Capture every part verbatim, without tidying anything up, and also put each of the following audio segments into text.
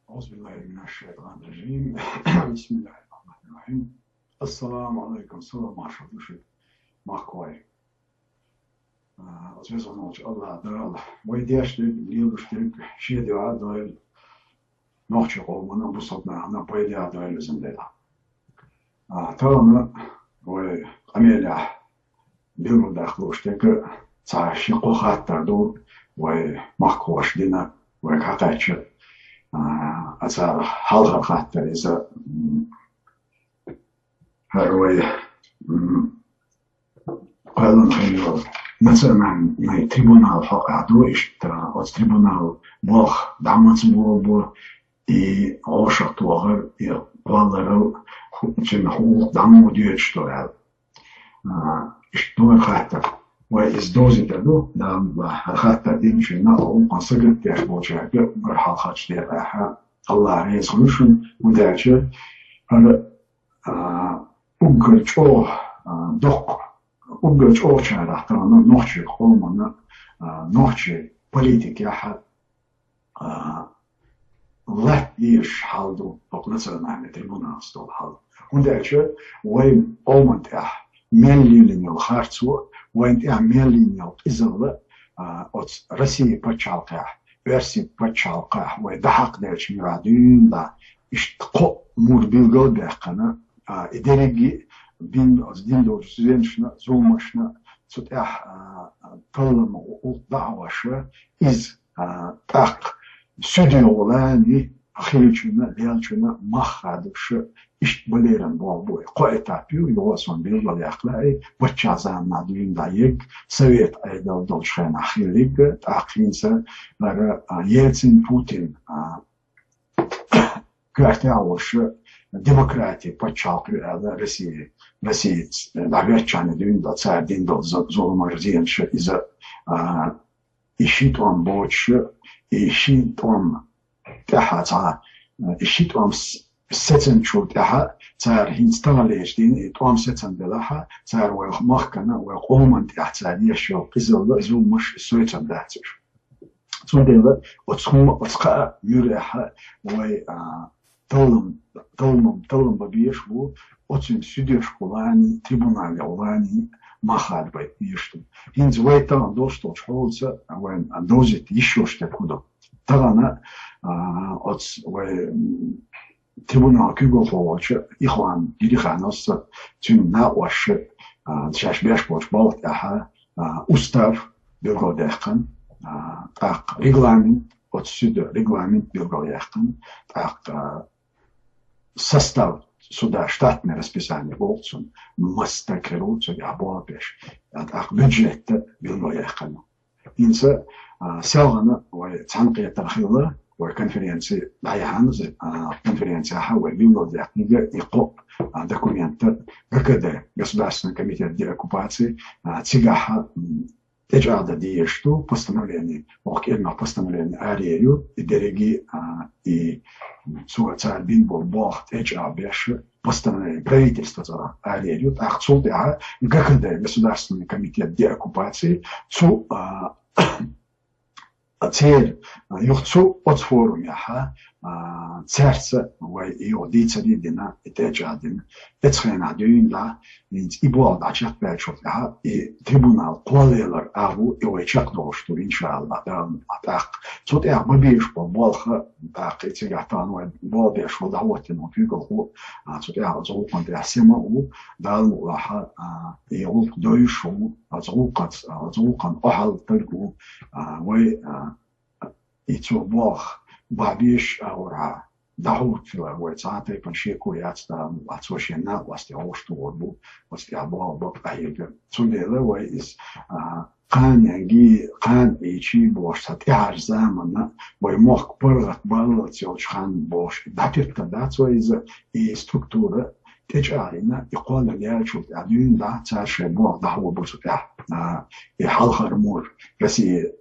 أعوذ بالله من الشيطان الرجيم. بسم الله الرحمن الرحيم. السلام عليكم, салам-маршал ду шуьга, махкахой. А, оцу веза волчу АллахӀ Дала вай деш дерг, лелаш дерг шен дуьхьа дойла, нохчийн къомана, бусалба нахана пайда а дойла везан Дела. А, тахана вай къамелехь билгалдаккха лууш дерг цхьа ши-кхо хаттар ду, вай махкахоша дина, вайга хьакхаьчна, а, цара хьалхара хаттар иза, м, хӀара вай, м, кхоьллина хилла йолу национальный трибунал хьокъехь ду, иштта оцу трибунал болх дӀа маца болабо, и гӀошах тохар, и кхолларал, хӀу-, цуьнан хьукъ дӀа муха доьдуш ду аьлла. А, иштта ду хӀара хаттар. Вай иза довзийтар ду, Дала мукъ лахь, хӀара хаттар динчуьнга, хӀокхунна сагатдеш болчаьрга, бархьалгӀачу декъехь, АллахӀ реза хуьлда шуна, хӀунда аьлча хӀара, а, уггар чӀогӀа, а, доккха, уггар чӀогӀачарах тахана нохчийн къомана, а, нохчийн политикехь, а, латта дезаш хьал ду, хӀокху национальный трибуналца долу хьал. ХӀунда аьлча вайн къоман тӀехь мел лелийна йолу харцо, вайн тӀехь мел лелийна йолу къизалла, а, оцу Россин пачхьалкхехь, Оьрсийн пачхьалкхехь вай дӀахьакхаделлачу муьрехь дуьйна, иштта кхоъ мур билгал а баьккхина, а, и дерриге а дин, оцу дин долчу зенашна, зуламашна, цу тӀехь, а, таллам гӀуллакх дӀа а оьшуш, иза, а, тӀаккха суьдагӀо лаьцна хиллачунна, леллачунна мах хадош, иштта балеран болх бу. Кхо этап ю, юха а суна билгалъяккха лаьа, паччахьан заманахь дуьйна дӀаерг, совет Ӏедал долчу хенахь хилларг, тӀаккха хӀинца хӀара, а, Ельцин, Путин, а, коьртехь а волуш, демократин пачхьалкх ю аьлла, Россия, Россияца дӀаваьллачхьана дуьйна дан цара дина долу зу-, зуламаш, зенаш, иза, а, и ши тӀом боцуш, и ши тӀом тӀаьхьа цхьа, и ши тӀом с-, сецначул тӀаьхьа цара хӀинца таханлерчу дийнахь и тӀом сецна делахь, цара вай махкана, вай къоман тӀехь цара еш йолу къизалла, зуламаш соцур дац уьш. Цундела оцу хӀума, оцу кхаа муьрехь вай, а, таллам, таллам, таллам бан безаш бу, оцуьнан суьдешкахула а, трибуналехула а мах хадабайта безаш ду. ХӀинца вай тахана долуш долчу хьолаца вайн довзийта йиш йолуш дерг хӀун ду? Тахана, а, оцу вай, м, трибунал куьйгалхо волчу Ихван Гирихановс а, цуьнан накъоша, а, шаьш беш болчу балха тӀехь, а, устав билгалдаьккхина, а, тӀаккха регламент, оцу суьдан регламент билгалъяьккхина, тӀаккха, а, состав суда, штатное расписание боху цунна, масса стаг хир ву цигахь болх беш, а, тӀаккха бюджет а билгалъяьккхина. ХӀинца, а, селхана вай цхьаьнакхетар хилла, вай конференци дӀаяхьна, а, конференцехь вай билгалдаьккхинарг и кхоъ, а, документ а ГКД, Государственный комитет деоккупации, а, цигахь, м, тӀечӀагӀдан дезаш ду постановление, вокху кӀирнах постановление араяьр ю, и дерриге, а, и цо цара бина болу болх тӀечӀагӀбеш, постановление правительства цӀарах араяьр ю, тӀаккха цул тӀаьхьа ГКД, Государственный комитет деоккупации, цу, а, церан, а, юха цу оцу форумехь, а, цаьрца вай и юха дийцаре а дина, и тӀечӀагӀдина. Эцу хенахь дуьйна дӀа, хӀинца и болх дӀачекхбаьллачул тӀаьхьа, и трибунал кхоллаялар агӀо и вай чекхдолуш ду, иншааллахӀ, Дала мукъ лахь, тӀаккха. Цу тӀехь бан безаш болу болх, тӀаккха и цигахь тахана вай болх беш волу дӀахӀоттийна волу куьйгалхо, а, цу тӀехь оцу гӀуллакхан тӀехь сема а ву, Дала мукъ лахь, а, и гӀуллакх дойуш а ву, оцу гӀуллакхаца, оцу гӀуллакхан охьалла стаг а ву, а, вай, а, и цо болх бан безаш агӀор дӀахӀуттуш хилар вай цхьа а тайпана шеко яц, Дала мукъ лахь, цо шен накъостий гӀоштур ву, оцу тӀехь болх бан къахьега. Цундела вай иза, а, кхана яьнга, кхана ийча бохуш цхьа тӀаьхьарчу заманна, вай мохк паргӀатбаллалц йолчу ханна бохуш, дӀатеттар дац вай иза, и структура тӀечӀагӀйина, и кхоллаяьллачул тӀаьхьа дуьйна дӀа, цара шайн болх дӀахьо бу цу тӀехь, а, и хьалхара мур, Россия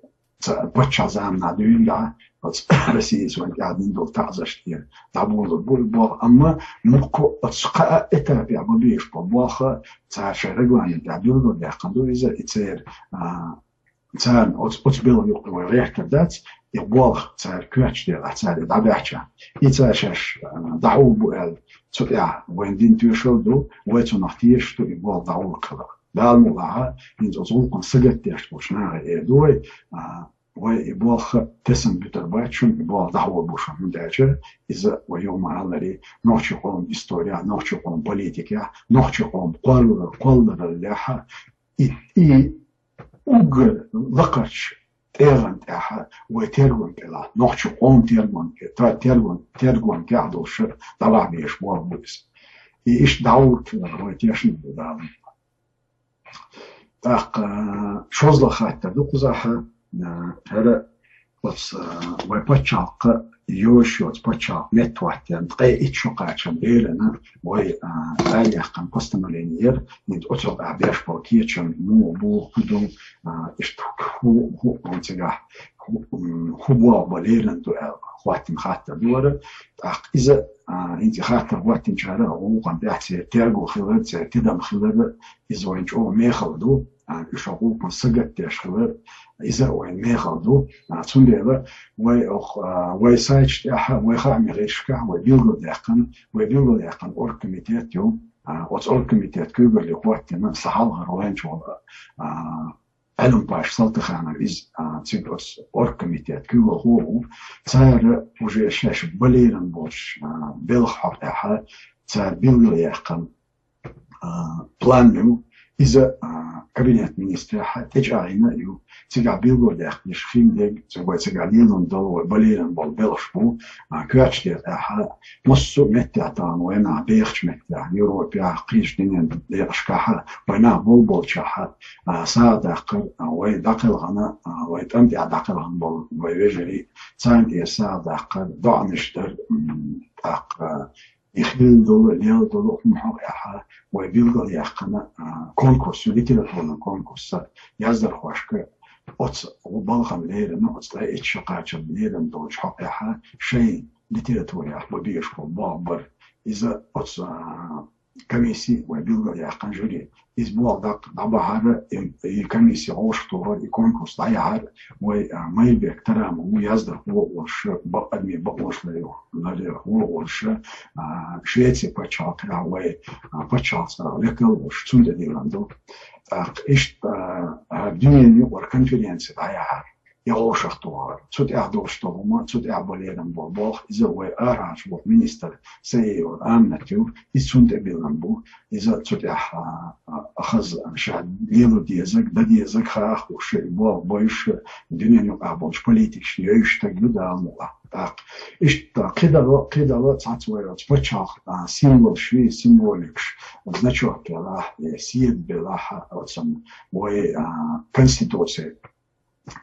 ца-, паччахьан заманахь дуьйна дӀа, оцу Россияца вайна тӀехь дина долу таӀзарш тӀера дӀаболалур бу и болх. Амма мухха оцу кхаа этапехь бан безаш болу болх, цара шайн регламентехь билгалдаьккхина ду иза, и церан, а, царна оцу, оцу белхан юкъа вай гӀертар дац, и болх цара коьртачу дела, цара и дӀабаьхча. И цара шаьш, а, дӀахьулбу аьлла, цу тӀехь вайн дин тоьшалла ду, вай цунах тешаш ду, и болх дӀахьуллакх хилар. Дала мукъ лахь, хӀинца оцу гӀуллакхна сагатдеш болчу наха эр ду вай, а, вай и болх тесна буьтур бац шуна, и болх дӀахьулбу шуна, хӀунда аьлча иза вай юха ма-аллара, нохчийн къоман историяхь, нохчийн къоман политикехь, нохчийн къоман кхоллар-, кхоллараллехь, и, и уггар лакхарчу тӀегӀан тӀехь вай тергонна кӀелахь, нохчийн къоман тергонна кӀе-, та-, тергон-, тергонна кӀелахь долуш дӀабахьа безаш болх бу иза. И иштта дӀахьуллакх хилар вай тешна ду Дала. ТӀаккха, а, шозлагӀа хаттар ду кхузахь, а, хӀара оцу, а, вай пачхьалкх йозуш йоцу пачхьалкх меттахӀоттийна ткъе итт шо кхачарна леррина вай, а, дӀаяьккхина постановление яра, хӀинца оцу юкъахь беш болу кечам муха бу, хӀун ду, а, иштта хӀу-, хӀу-, хӀун цигахь, хӀу-, м, хӀун болх бан леррина ду аьлла хӀоттийна хаттар ду хӀара. ТӀаккха иза, а, хӀинца и хаттар хӀоттийначара гӀуллакхана тӀехь церан терго хилар, церан тидам хилар, иза вайн чӀогӀа мехала ду, а, уьш гӀуллакхна сагатдеш хилар, иза а вайн мехала ду. А, цундела вай ох-, а, вай сайташ тӀехь, вай хаамийн гӀирсашкахь, вай билгалдаьккхина, вай билгалъяьккхина оргкомитет ю, а, оцу оргкомитет куьйгалле хӀоттийна сан хьалхара вайначу волу, а, Ӏелам-паша Салтыханов иза, а, цига оцу оргкомитет куьйгалхо а ву. Цара уже шаьш бан леррина болчу, а, белхан хьокъехь, цара билгалъяьккхина, а, план ю. Иза, а, кабинет министрехь тӀечӀагӀйина а ю. Цигахь билгалдаьккхина хин дерг, цига вай цигахь лелийна долу, вай бан леррина болу белхаш бу, а, коьртачу декъехь, массо а меттехь тахана вай нах бехачу меттехь, Европехь, кхечу дуьненан декъашкахь, вай нах болболчохь, а, сагӀа даккхар, а, вай дӀакхелхина, а, вай тӀам тӀехь дӀакхелхина болу вай вежарий, царна тӀера сагӀа даккхар, доӀанаш дар, м, тӀаккха, и хилла долу, лелла долу хӀума хьокъехь, вай билгалъяьккхина, а, конкурс, литературный конкурс, яздархошка оцу балхана леррина, оцу ткъе итт шо кхачарна леррина долчу хьокъехь, шайн литературехь бан безаш болу болх бар. Иза оцу, а, комисси вай билгалъяьккхина, жюри. Иза болх даккха дӀабахьара, и, и комисси гӀовшах тухара, и конкурс дӀаяхьара, вай, а, Майрбек Тарама ву яздархо а волуш, бакъ-, адамийн бакъонаш ларъярхо а волуш, а, Швеци пачхьалкхехь вай, а, пачхьалкх цӀарах лекал а волуш, цунна тӀе диллина ду. ТӀаккха иштта, а, дуьненан юкъара конференци дӀаяхьара, и гӀовшах тухара. Цу тӀехь долуш долу хӀума, цу тӀехь бан леррина болу болх, иза вай арахьарчу болчу министр Саиева Аминат ю, иза цунна тӀе биллина бу. Иза цу тӀехь, а, а, хаза ша лело дезарг, дан дезарг хаах луш, и болх бойуш, дуьненан юкъахь болчу политикашна йовзуш стаг ю Дала мукъ лахь. ТӀаккха иштта кхидӀа, кхидӀа цхьацца вай оцу пачхьалкх, а, символаш, символикаш, значок белахь, э, седа белахь, оцу вай, а, конституци.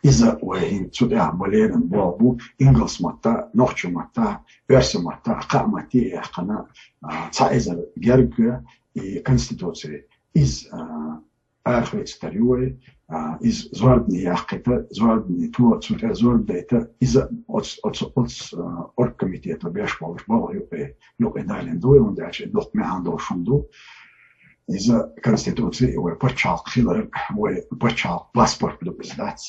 Иза вай хӀинца цу тӀехь бан леррина болх бу, ингалс маттахь, нохчийн маттахь, оьрсийн маттахь, кхаа матте а яьккхина, а, цхьа эзар герга и конституци. Иза, а, арахоьцуш тар ю вай, а, иза зорбане яккхийта, зорбане то, цу тӀе зорба дайта, иза оцу, оцу, оцу, а, оргкомитето беш болуш боху юкъе, юкъе далийна ду вай, хӀунда аьлча и дукха маьӀна долуш хӀума ду. Иза конституци, вай пачхьалкх хилар, вай пачхьалкх паспорт ду иза дац.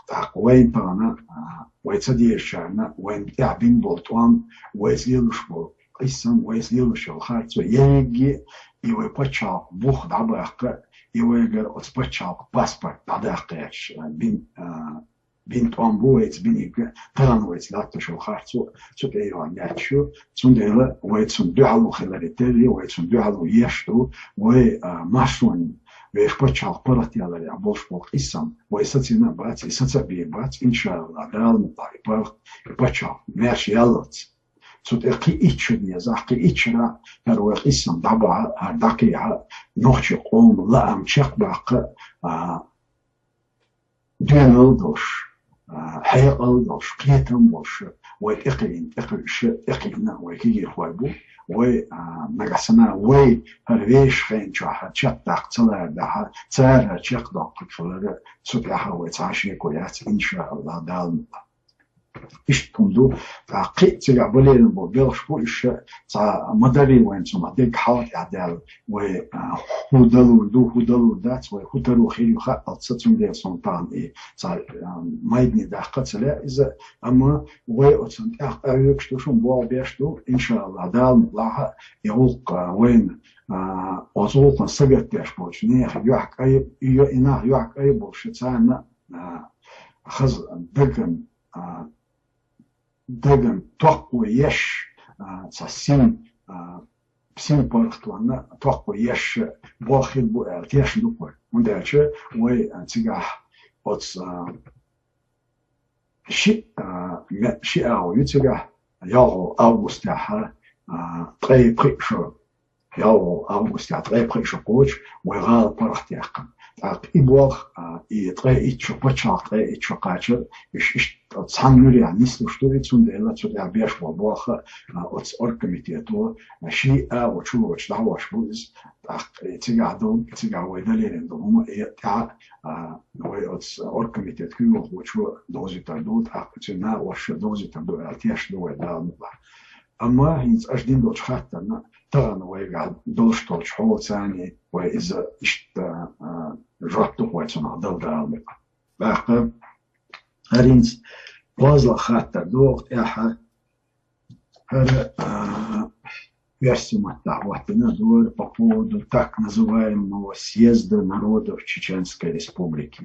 ТӀаккха вайн тахана, а, вай ца дезачарна, вайн тӀехь бина болу тӀом, вайца лелош болу къийсам, вайца лелош йолу харцо, ерриге а и вай пачхьалкх бух дӀабаккха, и вайгара оцу пачхьалкх паспорт дӀадаккхаеш, а, бин, а, бин тӀом бу вайца биниг, тахана вайца латтош йолу харцо, цу тӀе йогӀун яц шу, цундела вай цунна дуьхьало хиларе терра, вай цунна дуьхьало еш ду, вай, а, массонан вешан пачхьалкх паргӀатъяларехь болуш болу къийсам, вай сацийна а бац, и саца а бийр бац, иншааллахӀ, Дала мукъ лахь, и паргӀат, и пачхьалкх маьрша яллалц. Цу тӀе кхин итт шо дезахь, кхин итт шарахь хӀара вай къийсам дӀабахьа, хӀара дӀакхехьа, нохчийн къоман лаам чекхбаккха, а, доьналла долуш, а, хьекъал долуш, кхетам болуш, вай тӀекхиъна, тӀекхуьуш, тӀекхиъна вай кегийрхой бу. Вай, а, нагахь санна вай хӀара вешан хенчохь чекхдаккха ца ларадахь, цара чекхдоккхург хилар, цу тӀехь вай цхьа а шеко яц, иншааллахӀ, Дала мукъ лахь. Иштта хӀума ду, тӀаккха кхин а цигахь балерина болу белхаш бу, иштта цхьа ма дарий вайн цунах дерг хьалха тӀехь даьлла, вай, а, хӀун далур ду, хӀун далур дац, вай хӀун таро хир ю хаалц, цундела суна тахана и цхьа, а, майдане даккха ца лаьа иза, амма вай оцунна тӀехь къахьоьгуш ду, шуна болх беш ду, иншааллахӀ, Дала мукъ лахь, и гӀуллакх, а, вайна, а, оцу гӀуллакхна сагатдеш болчу нехан юьхькӀай, и нах юьхькӀай болуш, царна, а, хаза дагана, а, дагана токхо еш, а, цхьа син, а, син паргӀатонна токхо еш болх хир бу аьлла тешна ду-кх вай. ХӀунда аьлча вай, а, цигахь оцу, а, ши, а, ме-, ши агӀо ю цигахь, ялхолгӀа августехь, а, ткъе пхиъ шо, ялхолгӀа августехь ткъе пхиъ шо кхочу вай гӀала паргӀатъяьккхина. ТӀаккха и болх, а, и ткъе итт шо, пачхьалкх ткъе итт шо кхачар, иш-, иштта цхьана муьрехь нислуш ду и, цундела цу тӀехь беш болу болх, а, оцу оргкомитето, а, ши агӀо чулочу дӀахьош бу иза. ТӀаккха и цигахь долу, цигахь вай далийна долу хӀума, и тӀаьхьа, а, вай оцу оргкомитет куьйгалхочо довзуьйтур ду, тӀаккха цуьнан накъосташа довзуьйтур ду аьлла тешна ду вай, Дала мукъ лахь. Амма хӀинца аша дина долчу хаттарна тахана вайгахь долуш долчу хьолаца вай иза иштта, а, жоп ду-кх вай цунах дала, Дала мукъ лахь. ТӀаккха хӀара хӀинца кхозлагӀа хаттар догӀу тӀаьхьа, хӀара, а, оьрсийн маттахь хӀоттина дора по поводу так называемого съезда народов Чеченской Республики.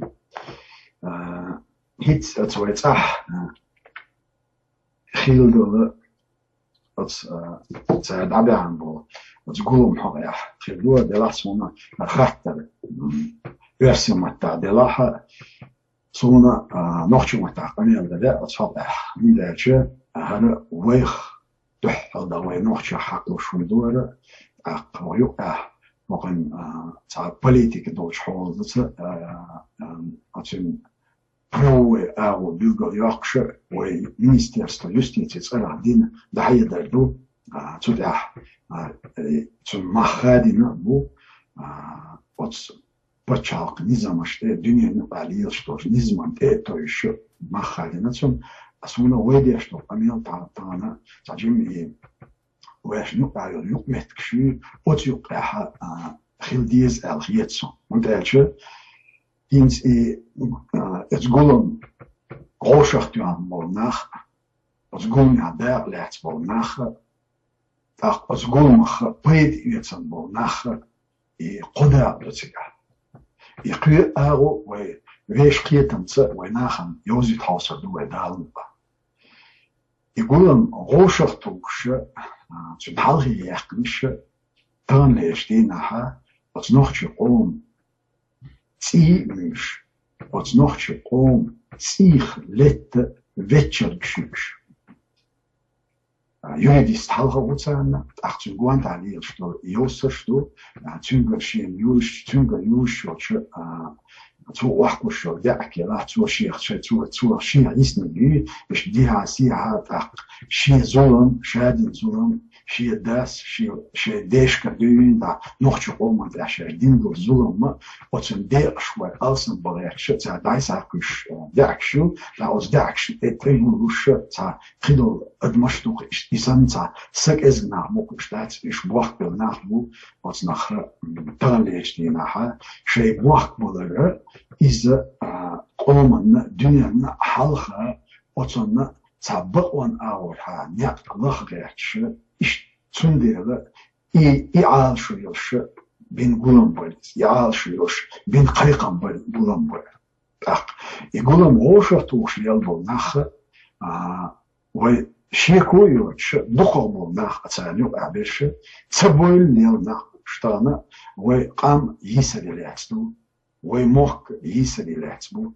А, хӀинца оцу вай цӀахь, а, хилла долу оцу, а, цара дӀабаьхьна болу оцу гулам хьокъехь хир ду, делахь суна хаттар, м, оьрсийн маттахь делахь, суна, а, нохчийн маттахь къамел дан лаьа оцу хьокъехь. ХӀунда аьлча хӀара вайх дуьхьал дан вай нохчех хьакхалуш хӀума ду хӀара, тӀаккха вай юкъахь бакъ, а, цхьа политика долчу хьолаца, а, а, оцуьнан правовой агӀо билгалйоккхуш, вай Министерство юстиции цӀарах дина дӀахьедар ду, а, цу тӀехь, а, э, цуьнан мах хадийна бу, а, оцу пачхьалкхан низамаш тӀе, дуьненан юкъахь лелаш долчу низаман тӀе а товжуш мах хадийна цуьнан, а, суна вай деш долу къамел тахана, тахана цхьа жимма и вайшна юкъахь йолу юкъаметтигаш ю, оцу юккъехь, а, хила деза аьлла хета суна. ХӀунда аьлча хӀинца и, а, оцу гулам вовшахтоьхна болу нах, оцу гуламехь дакъа лаьцна болу нах, тӀаккха оцу гуламах пайда эцна болу нах, и кхо дакъа ду цигахь. И кхо агӀо вай вешан кхетамца вай нахана йовзийта хьовсур ду вай, Дала мукъ лахь. И гулам вовшахтухуш, а, цуьнан хьалхе яьккхинарш, таханлерчу дийнахь оцу нохчийн къоман цӀий а вуьйш, оцу нохчийн къоман цӀийх летта веччалгаш ю уьш. А, юридист хьалха ву царна, тӀаккха цуьнан гонахь лелаш долу йовсарш ду, а, цуьнгара шена юьйш, цуьнгара юьйш йолчу, а, цо охкуш йолу даьӀахк елахь, цо шех, шен, цо, цо шен йиснарг юй, иштта дехьа-сехьа, тӀаккха шен зулам, ша дина зулам, шен дас, шен, шен дешкара дуьйна, нохчийн къоман тӀехь шаьш дина долу зулам, оцуьнан декъаш вай алсам бан гӀерташ, цара дӀасакхуьйсуш, а, даьӀахкаш ю, ткъа оцу даьӀахкашна тӀе тӀе юьйлуш, цхьа кхидолу адамаш ду-кх, и санна цхьа са кӀезиг нах бу-кх уьш, дац, уьш бохкабелла нах бу, оцу нах, м, таханлерчу дийнахь шайн бохкабалар, иза, а, къоманна, дуьненна хьалха оцунна цхьа бакъонан агӀорхьа некъ лаха гӀерташ, иштта цундела и, и Ӏалашо йолуш бина гулам бара иза, и Ӏалашо йолуш бина кхайкхам бара, гулам бара. ТӀаккха и гулам вовшахтухуш лелла болу нах, а, вай шеко а йоцуш, дукхах болу нах а царна юкъахь берш, ца бовла лелла нах бу уьш, тахана вай къам йийсаре лаьцна ду, вай мохк йийсаре лаьцна бу.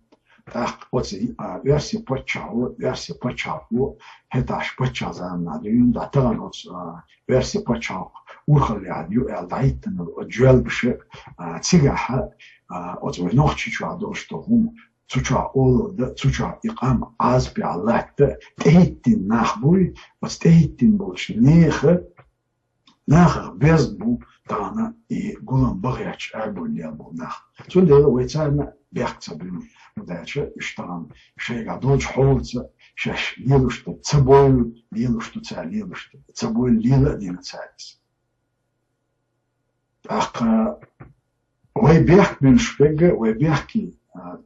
ТӀаккха оцу, а, оьрсийн паччахьо, оьрсийн пачхьалкхо, хӀетахь паччахьан заманахь дуьйна, дӀа тахана оцу, а, оьрсийн пачхьалкх урхаллехь ю аьлла дӀахӀиттина оцу жоьлгаш, а, цигахь, а, оцу вай Нохчийчохь долуш долу хӀума, цу чохь олалла дан, цу чохь и къам Ӏазапехь латта тӀехӀиттина нах буй, оцу тӀехӀиттина болчу нехан, нахах безна бу тахана и гулам бан гӀерташ арабевлла болу нах. Цундела вай царна бехк ца буьйлу, хӀунда аьлча уьш тахана шайгахь долчу хьолаца, шаьш лелаш дерг ца бовла лелаш ду цара, лелаш дерг ца бовла лела а дина цара иза. ТӀаккха вай бехк буьллуш берг а, вай бехке, а,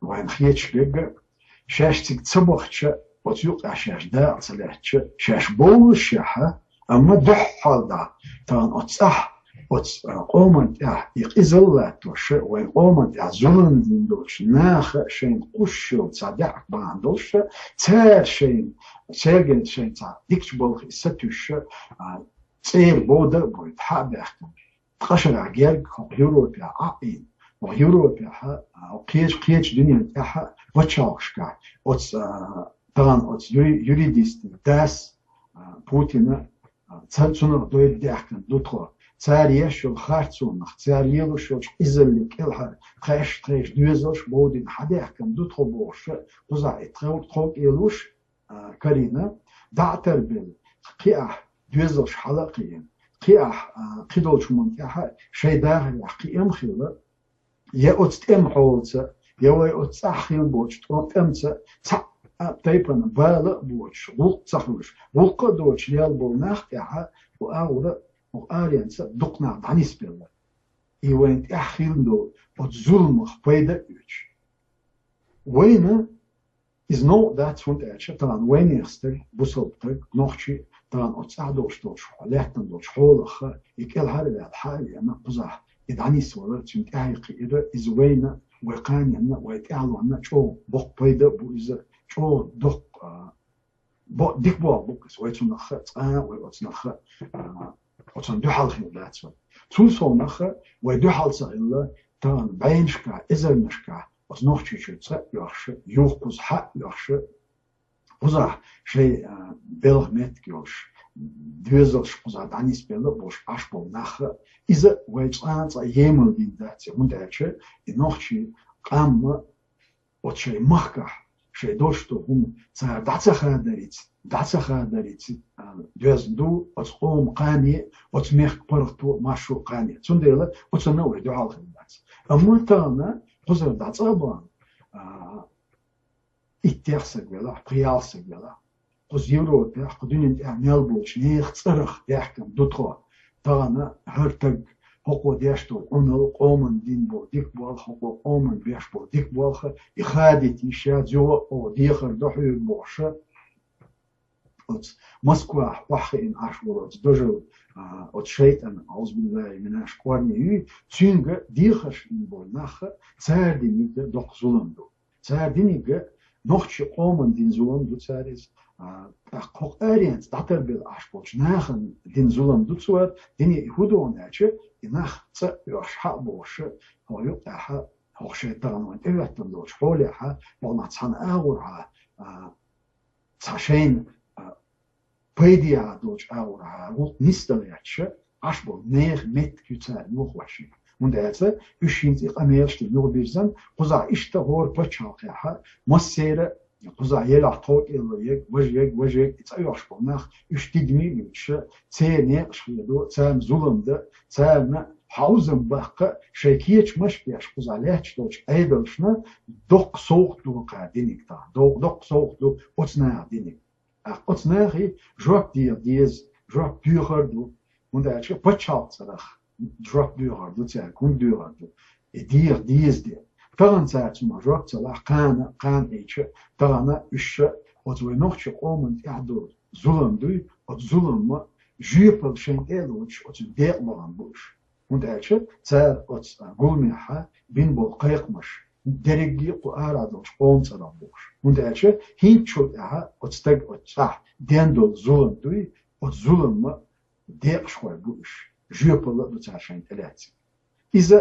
вайна хеташ берг а, шаьш цига ца бахча, оцу юкъахь шаьш дакъа ца лаьттача, шаьш бовлушехь а, амма дуьххьал дӀа, тахана оцу цӀахь, оцу, а, къоман тӀехь и къизалла латтош, вайн къоман тӀехь зулам дина долчу наха шайна кхуссуш йолу цхьа даьӀахк бахьана долуш, цара шайна, цаьргара шайна цхьа дикачу балха и сатуьйсуш, а, цӀера бовда а бовда, хьа а баьхкина, ткъа шарахь герга хӀокху Европехь Ӏа а Ӏийна, хӀокху Европехь а, хӀокху кхечу, кхечу дуьненна тӀехь а пачхьалкхашкахь, оцу, а, тахана оцу юри-, юридистан дас, а, Путина, а, цан-, цунах дойда даьхкина ду тхо. Цара еш йолу харцонах, цара лелош йолчу къизаллин кӀелхьара тхаьш, тхешан доьзалш бовдина хьадаьхкина ду тхо бохуш, кхузахь и тхов-, тхов кӀелуш, а, карийна, дӀа а тарбелла, кхин ахь доьзалш хьала а кхиийна, кхин ахь, а, кхидолчу хӀуманна тӀехь а шайн дахарехь кхиам а хилла, я оцу тӀеман хьолаца, я вай оцу цӀахь хилла боцчу тӀо-, тӀемаца цхьа а тайпана бала а боцуш, гӀуллакх ца хуьлуш, гӀуллакх а доцуш лелла болу нах тӀехь а, кху агӀора, кху аренца дукха нах дӀанисбелла. И вайна тӀехь хилла долу оцу зуламах пайда а оьцуш. Вайна иза новкъа дац, хӀунда аьлча тахана вайнехан стаг, бусалба стаг, нохчи тахана оцу цӀахь долуш долчу, лаьттана долчу хьолах и кӀелхьара а ваьлла, хьа а веана, кхузахь и дӀанисвалар, цуьнан тӀаьхье кхиира, иза вайна, вай кханенна, вай тӀаьхьалонна чӀогӀа боккха пайда а бу иза, чӀогӀа доккха, а, бо-, дика болх бу иза вай цунах а, цкъа а вай оцунах а, а, оцунна дуьхьал хилла дац вай. Цул совнаха вай дуьхьал ца хилла, тахана бӀеннашкахь, эзарнашкахь оцу Нохчийчуьра цӀа а оьхуш, юха кхуза хьа а оьхуш, кхузахь шайн, а, белхан меттиг йолуш, доьзалш кхузахь дӀанисбелла а болуш Ӏаш болу нах а, иза вай цкъа а цкъа емал дина дац, хӀунда аьлча и нохчийн къам а оцу шайн махкахь, шайн долуш долу хӀума цара дӀа ца хадарца, дӀа ца хадарца, а, доьзна ду оцу къоман кхане а, оцу мехкан паргӀато а, маршо а кхане а. Цундела оцунна а вай дуьхьал хилла дац. Амма тахана кхузара дӀа цӀа а бахна, а, иттех саг велахь, пхи-ялх саг велахь, кхуза Европехь, кху дуьненна тӀехь мел болчу нехан цӀарах даьхкина ду тхо. Тахана хӀара стаг хӀокхо деш долу Ӏуналла къоманна дина болу дика болх, хӀокхо къоманна беш болу дика болх, и хадийта йиш яц, юха а оха дехар до хьоьга бохуш, оцу Москвахь охьахиъна Ӏаш волу оцу дожал, а, оцу шайтӀан, аузубиллахи минаш, кӀорни юй, цуьнга дехарш дина болу нах а, цара динарг а доккха зулам ду. Цара динарг а нохчийн къоманна дина зулам ду цара иза. А, тӀаккха хӀокху аренца дӀатарбелла Ӏаш болчу нахана дина зулам ду цара, динарг и хӀун ду аьлча, и нах цӀа а оьхуш, хьа а бохуш, хӀокху юкъехь, хӀокху шайн тахана вайна тӀехӀоьттина долчу хьолехь, боху нах цхьана агӀорхьа, а, цхьа шайна, а, пайдехьа долчу агӀорхьа гӀуллакх нисдала гӀерташ Ӏаш болу нехан меттиг ю цара юхавашийна. ХӀунда аьлча уьш хӀинца и къамелаш дина юхабирзина, кхузахь иштта хӀора пачхьалкхехь массеран а, кхузахь елахь тховкӀело ерг, важа ерг, важа ерг, и цӀа оьхуш болу нах, уьш тидаме а вуьтуш, церан некъаш хедо, царна зулам дан, царна хьовзам баккха, шайн кечамаш а беш, кхузахь лаьтташ долчу Ӏедалшна доккха совгӀат ду кхара динарг тахана, доккха совгӀат ду оцу наха динарг. ТӀаккха оцу нахе жоп деха деза, жоп доьхур а ду. ХӀунда аьлча пачхьалкхан цӀарах жоп доьхур ду цаьрга, хӀунда доьхур ду? И деха деза де. Тахана цара цунах жоп ца лахь, кхана, кхана Ӏийча, тахана уьш оцу вайн нохчийн къоманна тӀехь долу зулам дуй, оцу зуламан жоьпалла шайна тӀе а лоцуш, оцунна декъа бахана бу уьш. ХӀунда аьлча цара оцу гуламехь бина болу кхайкхамаш, дерриге а кху арахь долчу къоман цӀарах бохуш. ХӀунда аьлча хӀинцачул тӀаьхьа оцу стага оцу цӀахь дина долу зулам дуй, оцу зуламан декъашхой бу уьш, жоьпалла а ду цара шайна тӀелаьцнарг. Иза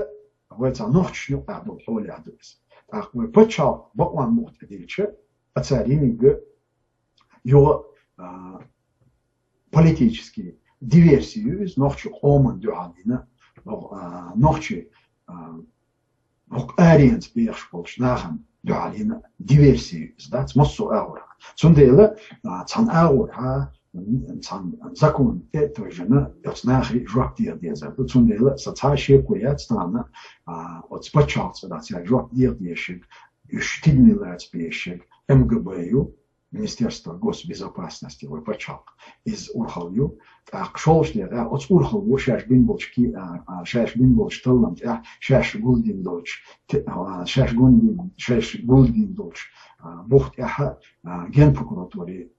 вай цхьа нохчашна юкъахь долу хьолехь ду иза. ТӀаккха вай пачхьалкх бакъонан муха тӀедиллича, а цара йинарг а юха, а, политический диверси ю иза, нохчийн къоманна дуьхьал йина, а, нохчийн, а, хӀокху аренца бехаш болчу нахана дуьхьал йина диверси ю иза дац массо а агӀорхьа. Цундела, а, цхьана агӀорхьа, цхьана закон тӀе а тевжина, оцу нахе жоп деха дезар ду. Цундела сан цхьа а шеко яц тахана, а, оцу пачхьалкхан цӀарах цара жоп деха дезарг, уьш тидаме лаца безарг МГБ ю. Министерство госбезопасности, вай паччахьалкх, иза урхалла ю. ТӀаккха шолшта декъе оцу урхалло шаьш бина болчу ки-, а, а, шаьш бина болчу таллам тӀехь шаьш гулдина долчу, те-, а, шаьш гулдина, шаьш гулдина долчу, а, бух тӀехь, а, генпрокуратури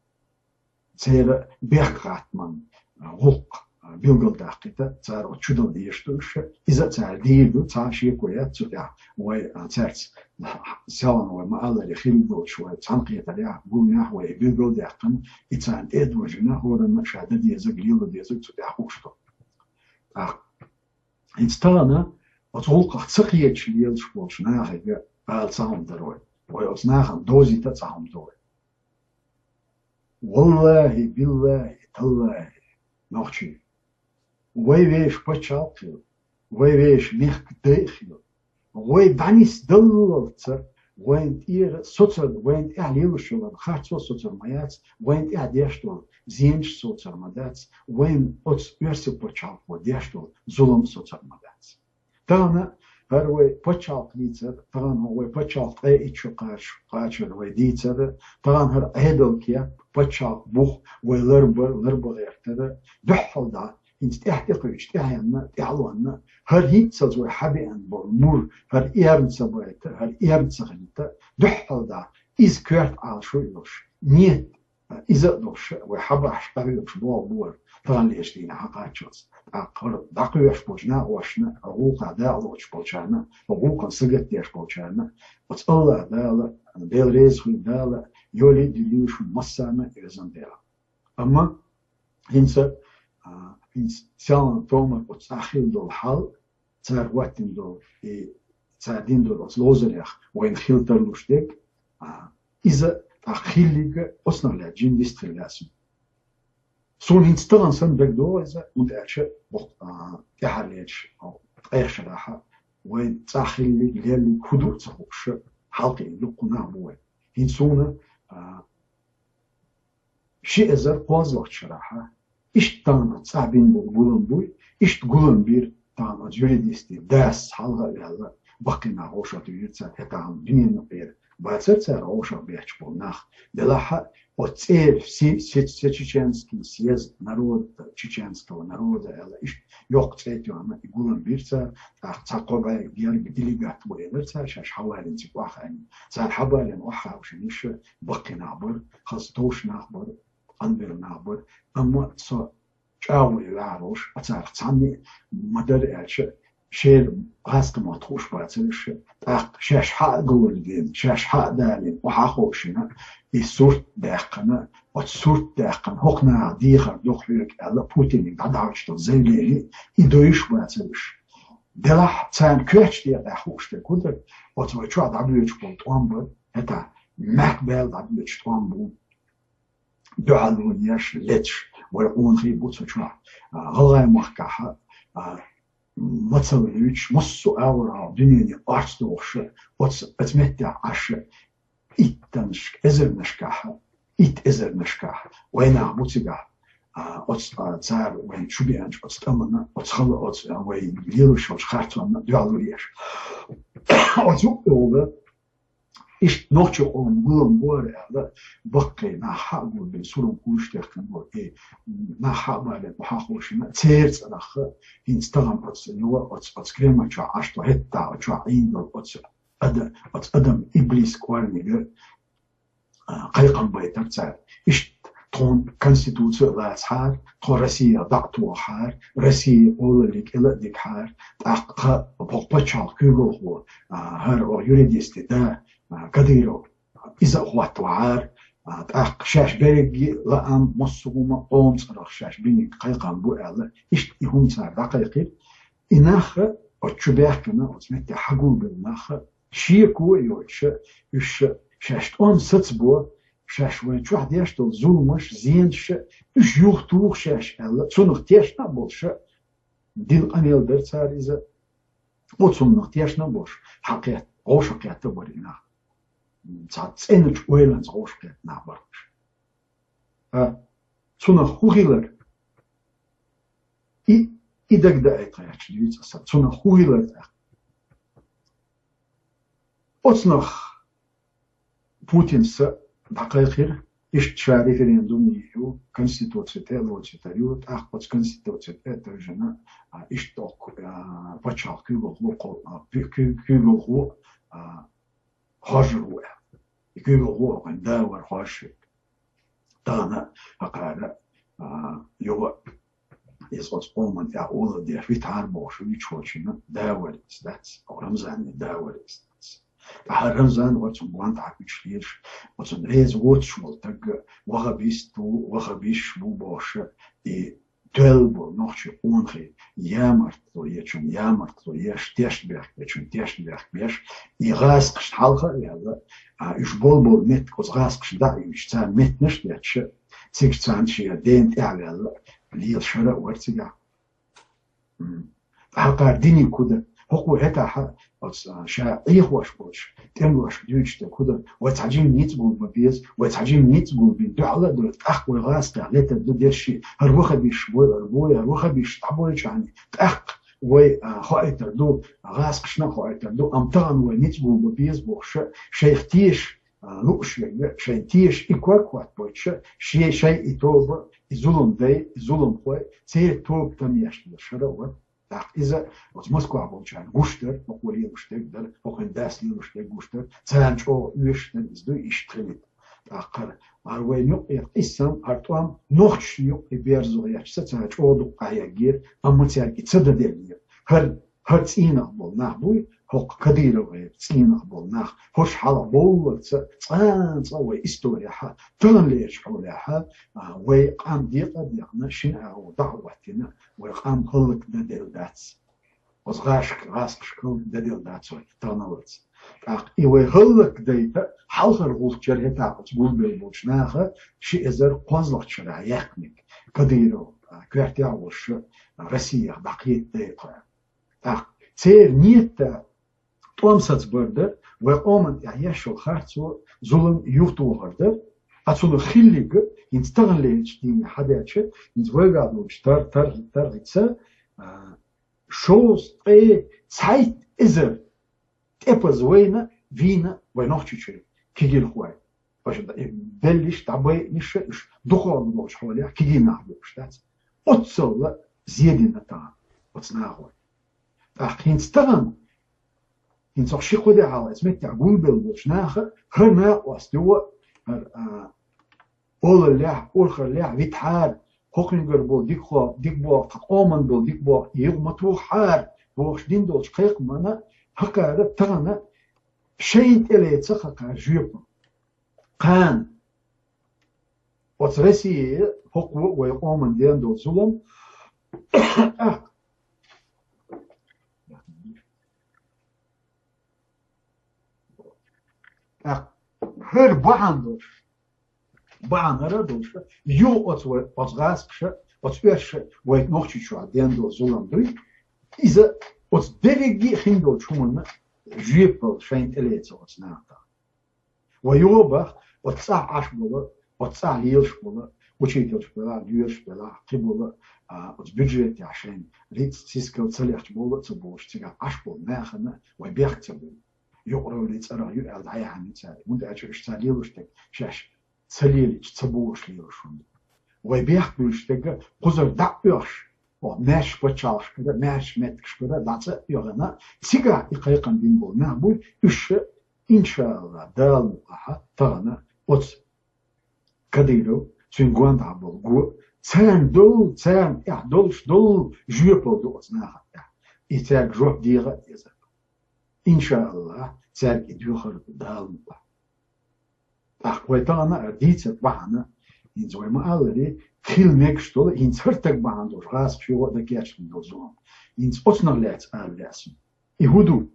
церан бехк-гӀаттаман, а, гӀуллакх, а, билгалдаккхийта, цара оцу чу дала дезаш ду уьш. Иза а цара дийр ду, цхьа а шеко яц цу тӀехь. Вай, а, цаьрца, а, селхана вай ма-аллара хилла долчу вай цхьаьнакхетарехь, гулнехь вай билгалдаьккхина, и царна тӀе а дожийна, хӀоранна ша дан дезарг, леладан дезарг цу тӀехь хууш ду. ТӀаккха хӀинца тахана оцу гӀуллакхах ца кхеташ лелаш болчу нахе ала цхьа хӀума дара вай. Вай оцу нахана дозийта а цхьа хӀума ду вай. ВаллахӀи, биллахӀи, таллахӀи, нохчий, вай вешан пачхьалкх хила, вай вешан мехкан дай а хила, вай дӀанисдаллалца вайна тӀера соцар, вайна тӀехь лелаш йолу харцо соцар ма яц, вайна тӀехь деш долу зенаш соцар ма дац, вайна оцу оьрсийн пачхьалкхо деш долу зулам соцар ма дац. Тахана хӀара вай пачхьалкх дийцар, тахана хӀара вай пачхьалкх ткъе итт шо кхача-, кхачар вай дийцар, тахана хӀара Ӏедал кеп, пачхьалкх бух вай ларбар, ларба гӀертар, дуьххьал дӀа, хӀинца тӀаьхьа тӀекхуьучу, тӀаьхьенна, тӀаьхьалонна, хӀара хӀинццалц вай хьабеана болу мур, хӀара эрна ца байта, хӀара эрна ца хилийта, дуьххьал дӀа, иза коьрта Ӏалашо а йолуш, нет, иза а долуш, вай хьабахьаш къахьоьгуш болх бу вай таханлерчу дийнахь хьакхаччалц. ТӀаккха хӀара дӀакхоьхьуш болчу накъосташна, хӀара гӀуллакхах дакъалоцуш болчарна, хӀара гӀуллакхана сагатдеш болчарна, оцу АллахӀ Дала, Дела реза хуьлда Дала, йолий а дилли шуна массарна а, везан Дела. Амма хӀинца, а, хӀинца селхана томар оцу цӀахь хилла долу хьал, цара хӀоттийна долу, и цара дина долу оцу ловзарех вайна хила тарлуш дерг, а, иза тӀаккха хилларг оцунах лаьцна жима дистхила лаьцна. Суна хӀинца тахана санна дагадогӀу иза, хӀунда аьлча боху, а, тӀаьхьарлечу, а, ткъех шарахь вайн цӀахь хилларг, лелларг хӀун ду а ца хууш, хьалкхиъна дуккха нах бу вай. ХӀинца суна, а, ши эзар кхозлагӀчу шарахь, иштта тахана цӀахь бина болу гулам буй, иштта гулам бира тахана оцу юридистийн дас хьалха а ваьлла, баккхий нах вовшах дуьйра цара, хӀетахь дуьненан юкъера бацара цара вовшах бетташ болу нах. Делахь а оцу цӀера се-, се-, Всечеченский съезд народа, чеченского народа аьлла, иштта йоккха цӀе тоьхна и гулам бира цара, тӀаккха цхьа кхо бӀе герга делегат ву элира цара, шаьш хьавалийна цига охьахаьнна. Цара хьабалийна охьахаьвшина иштта баккхий нах бара, хаза товш нах бара, къанбелла нах бара, амма со чӀагӀо ваьхьарош, а царах цхьанне а ма дара аьлча, шеран гӀазкхи мотт хууш бацара уьш, тӀаккха шаьш хьа а гулдина, шаьш хьа а далийна, охьаховшина, и сурт даьккхина, оцу сурт даьккхина, хӀокху наха дехар до хьоьга аьлла, Путине дӀадахьочу долу заявлени, и довш бацара уьш. Делахь царна коьртачу декъехь хууш дерг хӀун дара, оцу вай чохь дӀабоьдуш болу тӀом бара, хӀета, маьхбаьлла дӀабоьдуш тӀом бу. Дуьхьал ву еш, леташ, вай къонахий бу цу чохь. А, ГӀалгӀай махкахь, а, мацалла юьйцуш, массо а агӀор дуьнене орца дохуш, оцу, оцу меттехь Ӏаш, иттаннашка, эзарнашкахь, итт эзарнашкахь, вай нах бу цигахь, а, оцу, а, цара вайна чу беанчу оцу тӀамана, оцу хала, оцу, а, вай лелош йолчу харцонна дуьхьал ву еш. Оцу юкъа йолу Иштта нохчийн къоман гулам бу хӀара аьлла, баккхий нах хьа а гулбина, суран куьйш техкина бу, и нах хьа а балийна, охьаховшина, церан цӀарах хӀинца тахана оцу, йо, оцу, оцу Кремль чохь Ӏаш тхо хӀетта а чохь Ӏийна долу оцу ада-, оцу адам иблис кӀорниг, а, кхайкхам байтар цара. Иштта тхуна конституци а лацахьара, тхо Россиях дӀа а тохахьара, Россия олаллиг кӀела а дигахьара, тӀаккха тхан боху пачхьалкх куьйгалхо, а, хӀара оха юридисти да, а, Кадыров, иза а хӀоттавахьара, а, тӀаккха шаьш берриге а лаам, массо а хӀума къоман цӀарах шаьш биниг кхайкхам бу аьлла, иштта и хӀума цара дӀакхайкхира. И нах а, оцу чу баьхкина, оцу метте хьагулбелла нах а, шеко а йоцуша, уьш шаьш тӀом сацабо, шаьш вайн чохь деш долу зуламаш, зенаш, уьш юхатуху шаьш аьлла, цунах тешна а болуша, дина къамел дара цара иза, оцунах тешна а болуш, хьакхет-, вовшахкхетта а бара и нах. Цхьа цӀеначу ойланца вовшахкхетта нах бара уьш. А, цунах хӀун хилар? И, и дагадоуьйту тхайчу дуьйцу аса. Цунах хӀун хилар тӀаккха? Оцунах Путинца дӀакхайкхира, Иштта ша референдум йийю, Конституци тӀе а лоцуьйтур ю, тӀаккха оцу Конституци тӀе а тевжина, а, иштта тӀоккху, а, пачхьалкх куьйгалхо кхо-, а, куь-, куь-, куьйгалхо, а, хоржур ву аьлла. И куьйгалхо хӀокхуьнан да вара хоржуш верг. Тахана хӀокхара, а, юха иза оцу къоман тӀехь олалла деш витахьара бохуш вуьйцуш волчунна да вара иза дац, хӀокху Рамзанан да вара иза дац. Ткъа хӀара Рамзан вара цунна гонаха хьакхуьйсуш лелаш, оцунна реза воцуш волу стаг вахабист ву, вахабисташ бу бохуш, и тоьлла болу нохчийн къонахий ямартло ечунна ямартло еш, тешнабехк бечунна тешнабехк беш, и гӀазкхашна хьалха а ваьлла, а, уьш болу-болу меттиг оцу гӀазкхашна дӀа а юьйцуш, царна меттанаш а детташ, цига царна шен дена тӀе а ваьлла, лелаш хӀара а вара цигахь. М. ТӀаккха хӀокхара диниг хӀун дара? ХӀокхо хӀетахь оцу, а, ша Ӏехош болчу тӀемалошка дуьйцуш дерг хӀун дара? Вай цхьа жима ницкъ гулбан беза, вай цхьа жима ницкъ гулбина дуьхьал а ду, тӀаккха вай гӀазкхех летар ду дерриш а. ХӀара вахабисташ бой, хӀара бой, хӀара вахабисташ дӀабойтуш хьуна, тӀаккха вай, а, хоуьйтур ду, гӀазкхашна а хоуьйтур ду, амма тахана вай ницкъ гулбан беза бохуш, шайх теша, а, лууш верг, шайн теша и ког хӀоттабойтуш, шен, шайн и тоба, и зуламдай, и зуламхой, церан тоба тан еш дерш хӀара а вара. ТӀаккха иза оцу Москвахь болчарна гуш дара, хӀокхо лелош дерг дара, хӀокхуьнан дас лелош дерг гуш дара, царна чӀогӀа оьшуш дара иза, дуй иштта хилийта. ТӀаккха хӀара, хӀара вайна юккъе къийсам, хӀара тӀом нохчашна юккъе берзо гӀерташ ца, цара чӀогӀа дукха къахьегнера, амма цаьрга и ца дан деллера. ХӀара ХӀара цӀийнах болу нах буй, хӀокху Кадыровгара цӀийнах болу нах, хӀорш хьалха бовлларца цкъа-цкъа вай историяхь, таханлерчу хьолехь, а, вай къам декъа а декъна, шина агӀор дӀа а хӀоттийна, вай къам хӀаллакдан делла дац. Оцу гӀашка, гӀазкхашка хӀаллакдан делла дац вай таханаллица. ТӀаккха и вай хӀаллакдайта хьалхара гӀулч яра хӀетахь оцу гулбелла болчу наха ши эзар кхозлагӀчу шарахь яьккхинарг, Кадыров, а, коьртехь а волуш, Россиях дӀакхетадай тхо. ТӀаккха церан нийятта тӀом сацабар дара, вай къоман тӀехь еш йолу харцо, зулам юхатохар дара, ткъа цунах хилларг хӀинца таханлерчу дийне хьадаьлча, хӀинца вайгахь долчу тар-, тар-, тархица, а, шовзткъе цхьайтта эзар тӀепаза вайна, вийна вай Нохчийчуьра кегийрхой. Аша беллиш, дӀабайъинарш уьш дукха долчу хьолехь кегий нах бу уьш дац. Оццалла зен дина тахана оцу нахой. ТӀаккха хӀинца тахана, хӀинца хӀокху ши-кхо де хьалха оцу меттехь гулбелла болчу наха, хӀара накъост юха, хӀара, а, олаллехь, урхаллехь витахьара, хӀокхуьнгара болу дика хо-, дика боху, тхан къоман болу дика боху, юха ма тухахьара бохуш дина долчу кхайкхамна хӀокхара тахана шайна тӀелаьцна хӀокхара жоьпалла. Кхана оцу Россия хӀокхо вай къоман дена долу зулам, тӀаккха тӀаккха хӀара бахьана долуш, бахьана хӀара а долуш, юха оцу вай, оцу гӀазкхаша, оцу оьрсаша вай Нохчийчохь дена долу зулам дуй, иза оцу дерриге а хин долчу хӀуманна жоьпалла шайна тӀелаьцна оцу наха. Вай юха а боху, оцу цӀахь Ӏаш болу, оцу цӀахь лелаш болу, учительш белахь, доьшуш белахь, кхин болу, а, оцу бюджетехь шайна рицкъ, сискал ца лехча болу а ца болуш, цигахь Ӏаш болу нахана вай бехк ца буьллу. Юкъараллин цӀарах ю аьлла, дӀаяхьна ю цара. ХӀунда аьлча уьш цара лелош дерг шаьш ца лелийча, ца бохуш лелош хӀума ду. Вай бехк буьллуш дерг кхузара дӀа а оьхуш, оха маьрша пачхьалкхашкара, маьрша меттигашкара дӀа цӀа а оьхина, цигахь и кхайкхам дина болу нах буй, уьш ша, иншааллахӀ, Дала мукъалахь, тахана оцу Кадыров, цуьнан гонаха болу го, царна долу, царна тӀехь долуш долу жоьпалла ду оцу нахана тӀехь. И цаьрга жоп дегӀа а деза. ИншааллахӀ, цаьрга и доьхур ду Дала мукъалахь. ТӀаккха вай тахана а дийцар бахьана, хӀинца вай ма-аллара, хила мегаш долу, хӀинца хӀара стаг бахьана долуш гӀазкхаша юха а дӀакечдина долу зулам. ХӀинца оцунах лаьцна ала лаьа суна. И хӀун ду?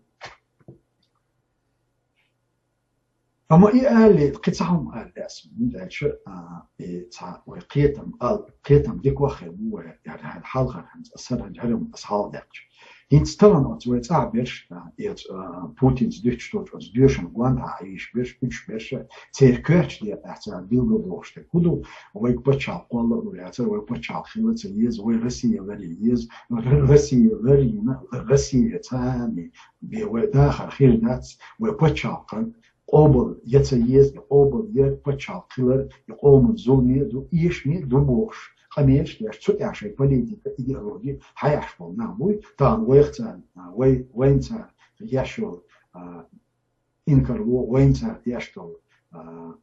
Амма и алале, кхин цхьа хӀума ала лаьа суна, хӀунда аьлча, а, и цхьа вай кхетам, ал-, кхетам дика ваххе бу вай, яра хьалхара хӀинца, аса хӀара хӀара аса хьалха даьккхича. ХӀинца тахана оцу вай цӀахь берш, а, и оцу, а, Путинца дуьтуш долчу оцу доьшан гонаха Ӏийш берш, уьш берш, церан коьртачу декъехь цара билгалдохуш дерг хӀун ду, вайга пачхьалкх кхолла а лур яцара, вай пачхьалкх хила а ца еза, вай Россия ларъян еза, Р-, Россия ларйина, Россия царна бен вай дахар хир дац, вай пачхьалкхан къобал я ца еза, и къобал яр паччахьалкхе хилар, и къоман зуламе а ду, эшаме а ду бохуш, къамелаш деш, цу тӀехь шайн политика, идеология хьаяьхьаш болу нах буй, тахана вайх цара, а, вай, вайна цара еш йолу, а, инкарло, вайна цара деш долу, а,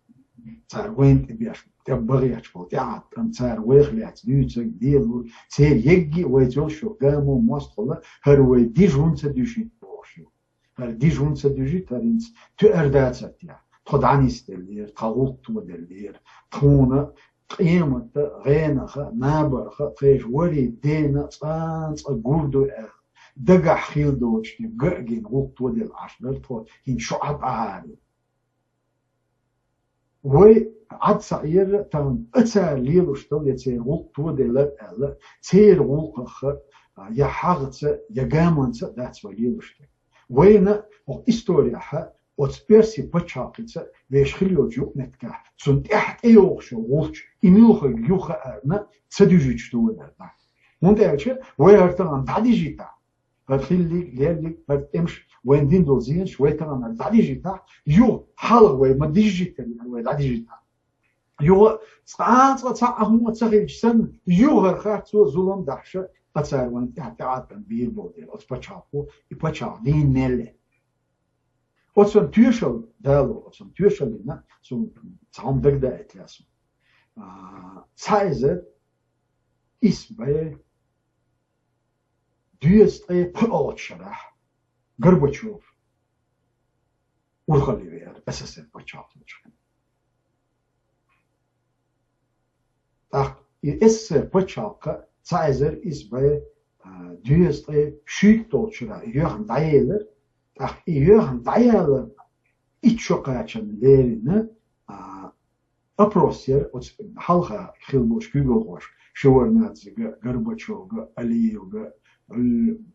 цара вайна тӀе беш, тӀе багӀехь болу тӀеӀаткъам, цара вайх лаьцна дуьйцург, лелорг, церан егги а вайца йолуш йолу гамо, мостагӀалла, хӀара вай дижа хӀунда ца дуьжийта бохуш ю. ХӀара дижа хӀунда ца дуьжийта, хӀара хӀинца тоьар дацара техьа. Тхо дӀанисделлера, тхан гӀуллакх тоделлера. Тхуна къематан, гӀенаха, набарха, тхайша вари дена цкъа а цкъа гур ду аьлла, дагахь хила доцуш дерг ган а гина гӀуллакх тоделла Ӏаш дара тхо, хӀинца шу Ӏад Ӏа гӀари. Вай Ӏад ца Ӏера, тахана а цара лелош долу я церан гӀуллакх тоделла аьлла, церан гӀуллакхах а, я хьагӀаца, я гамонца а дац вай лелош дерг. Вайна хӀокху историяхь оцу оьрсийн пачхьалкхица вешан хила йолчу юкъаметтигехь, цунна тӀаьхьа тӀейогӀуш йолу гӀулч, и муьлхарг ю хаарна, ца дуьжуьйтуш ду вай аьлла. ХӀунда аьлча вай хӀара тахана дӀадижийта, хӀара хиллиг, леллиг, хӀара тӀемаш, вайна дина долу зенаш, вай тахана дӀадижийтахь, юха хьалха вай ма дижийтара, вай дӀадижийтахь. Юха цкъа а цкъа цхьа а хӀума ца хилча санна, юха хӀара харцо, зулам дахьаш, а цара вайна тӀехь тӀеӀаткъам бийр болу дела, оцу пачхьалкхо, и пачхьалкх дийна мел яра. Оцунна тоьшалла дало, оцунна тоьшаллина, суна цхьа хӀума дагадаийта лаьа суна. А, цхьа эзар исс бӀе дезткъе пхоьалгӀачу шарахь Горбачев урхалле веара СССР пачхьалкх йолчу хенахь. ТӀаккха и СССР пачхьалкх цхьа эзар исс бӀе, а, дезткъе шийтталгӀачу шарахь и йоьхна дӀаелира. ТӀаккха и йоьхна дӀаяларна итт шо кхачарна леррина, а, опрос яра оцу хьалха хилла болчу куьйгалхошка, Шеварднадзега, Горбачевга, Алиевга, М,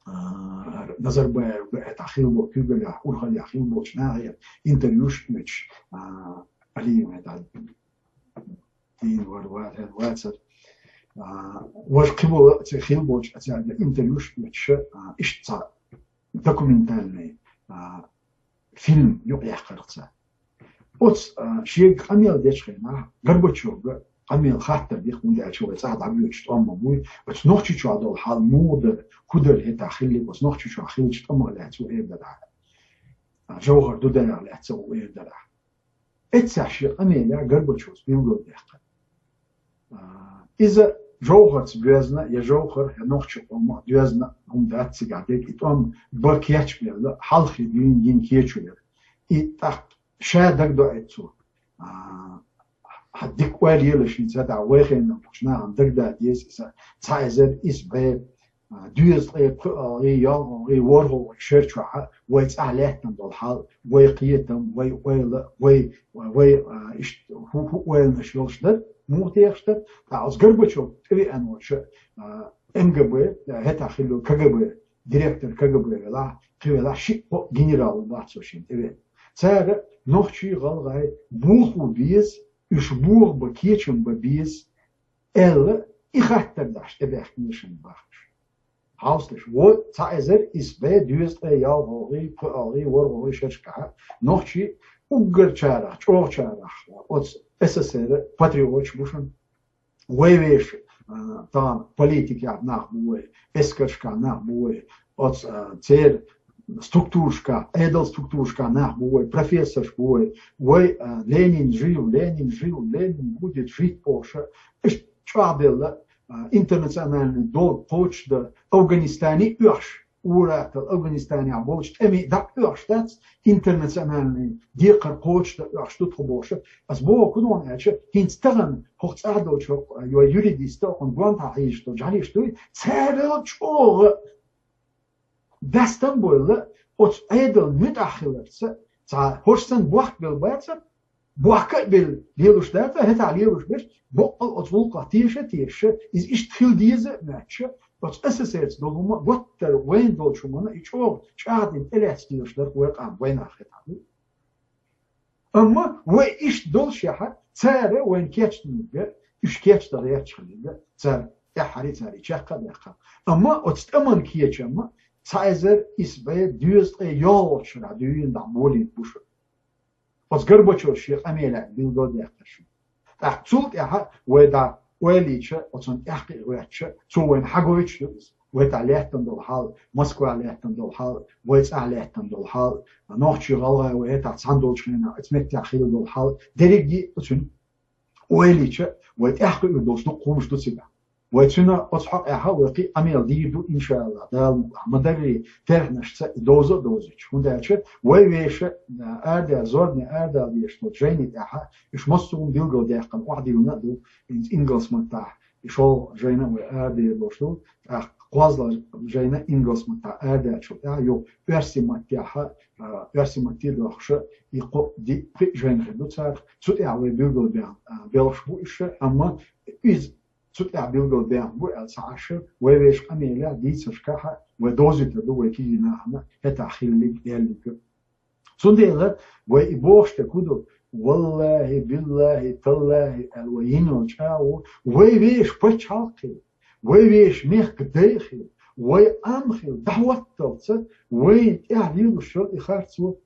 а, Назарбаевга, хӀетахь хилла болу куьйгаллехь, урхаллехь хилла болчу нахе интервьюш а оьцуш, а, Алиев хӀетахь дийна вара, ва-, вацара. А, важа кхиболу цхьа хилла болчу цаьрга интервьюш а оьцуш, а, иштта цхьа документальный, а, фильм юкъаяьккхира цара. Оцу, а, шега къамел дечу хенахь, Горбачевга къамел хаттар дира, хӀунда аьлча вай цӀахь дӀабоьдуш тӀом ма буй, оцу Нохчийчохь долу хьал муха дара, хӀун дара хӀетахь хилларг, оцу Нохчийчохь хиллачу тӀамах лаьцна ву эр дара. А, Жовхар ду дарах лаьцна ву эр дара. Эццахь шен къамелехь Горбачевс билгалдаьккхира. А, иза Жовхарца боьзна, я Жовхар, я нохчийн къомах доьзна хӀума дац цигахь дерг, и тӀом бан кечбелла, хьалхе дуьйна йина кечвелира. И тӀаккха ша дагадоуьйту цо. А, хьан дика ойла елаш хӀинца, дӀа вай хенахь болчу нахана дагадаа деза иза, цхьа эзар исс бӀе, а, дезткъе пхоьалгӀий, ялхалгӀий, ворхӀалгӀий шер чохь вай цӀахь лаьттина долу хьал, вай кхетам, вай ойла, вай, вай, а, иштта хӀу, хӀу ойланаш йолуш дара, муха техаш дара, ткъа оцу Горбачев тӀевеана волчу, а, МГБ, а, хӀетахь хилла КГБ, директор КГБ велахь, кхин велахь шиъ-кхоъ генерал ву бац цо шена тӀевеана. Цара нохчий, гӀалгӀай бохо беза, уьш бохо бан кечам бан беза, аьлла, и хаттар дахьаш тӀебаьхкина шайн бахаш. Хьовсалаш, вон цхьа эзар исс бӀе дезткъе ялхалгӀий, пхоьалгӀий, ворхӀалгӀий шерашкахь нохчий уггарчарах, чӀогӀачарах оцу СССР патриоташ бу шуна. Вай вешан, а, тахана политикехь нах бу вай, эскаршкахь нах бу вай, оцу, а, церан структурашкахь, Ӏедал структурашкахь нах бу вай, профессорш бу вай, вай, а, «Ленин жив, Ленин жив, Ленин будет жить» бохуш, иштта чӀогӀделла, а, интернациональный долг кхочушдан, Афганистане оьхуш, ур-атталла Афганистанехь болчу тӀаме дӀа а оьхуш дац, интернациональный декхар кхочушдан оьхуш ду тхо бохуш. Ас боху хӀун ду аьлча, хӀинца тахана хӀокху цӀахь долчу хӀокху, а, юридист, хӀокхуьнан гонахьа хьийзаш долу жӀалеш дуй, царал чӀогӀа дастам а бойла, оцу Ӏедална муьтӀахь хиларца, цхьа хӀорш санна бохк белла бацара, бохка а белла лелош дац, хӀетахь лелош берш, боккъал оцу гӀуллакхах теша а тешаш, иза иштта хила деза а моьттуш, оцу СССР-ца долу хӀума готтара вайна долчу хӀуманна и чӀогӀа чӀагӀдина тӀелаьцна лелош дара вай къам, вайнах хӀетахь ду. Амма вай иштта доллушехь, цара вайна кечдинарг, уьш кечдан гӀерташ хиларг, цара тӀаьххьара цара и чекх а даьккхина. Амма оцу тӀаман кечам цхьа эзар исс бӀе дезткъе ялхалгӀачу шарахь дуьйна дӀа болийна бу шуна. Оцу Горбачёва шен къамелехь билгалдаьккхира шуна. ТӀаккха цул тӀаьхьа вай дӀа ойла йича, оцунна тӀаьхьа кхиа гӀоьттича, цо вайна хьагойтуш ду иза. Вай тӀехь лаьттана долу хьал, Москвахь лаьттана долу хьал, вай цӀахь лаьттана долу хьал, нохчий, гӀалгӀай вай хӀетахь цхьаьна долчу хенахь оцу меттехь хилла долу хьал, дерриге а оцунна ойла йича, вай тӀаьхьа кхуьур долуш дукха хӀумаш ду цигахь. Вай цуьнан оцу хьокъехь вай кхин а къамел дийр ду, иншааллахӀ, Дала мукъалахь, ма-дарра, терахьнашца и довза а довзуьйтуш. ХӀунда аьлча вай вешан, а, арадаьлла, зорбане арадала дезаш долчу жайни тӀехь уьш массо а хӀума билгалдаьккхина, охьадиллина а ду, хӀинца ингалс маттахь, и шолгӀа жайна а вай арадер долуш ду, тӀаккха кхозлагӀа жайна ингалс маттахь арадаьллачул тӀаьхьа юха оьрсийн маттехь, а, оьрсийн матте а дохкуш, и кхо, диъ, пхиъ жайна хир ду царах, цу тӀехь вай билгалбаьхна, а, белхаш бу уьш, амма иза цу тӀехь билгалбаьхна бу аьлла ца Ӏаш, вай вешан къамелехь, дийцаршкахь вай довзуьйтур ду вай кегий нахана хӀетахь хилларг, даьлларг. Цундела вай и бохуш дерг хӀун ду? ВаллахӀи, биллахӀи, таллахӀи аьлла вай йина йолу чӀагӀо, вай вешан пачхьалкх хила, вай вешан мехкан дай хила, вай Ӏам хила, дӀахӀотталц вайна тӀехь лелош йолу и харцо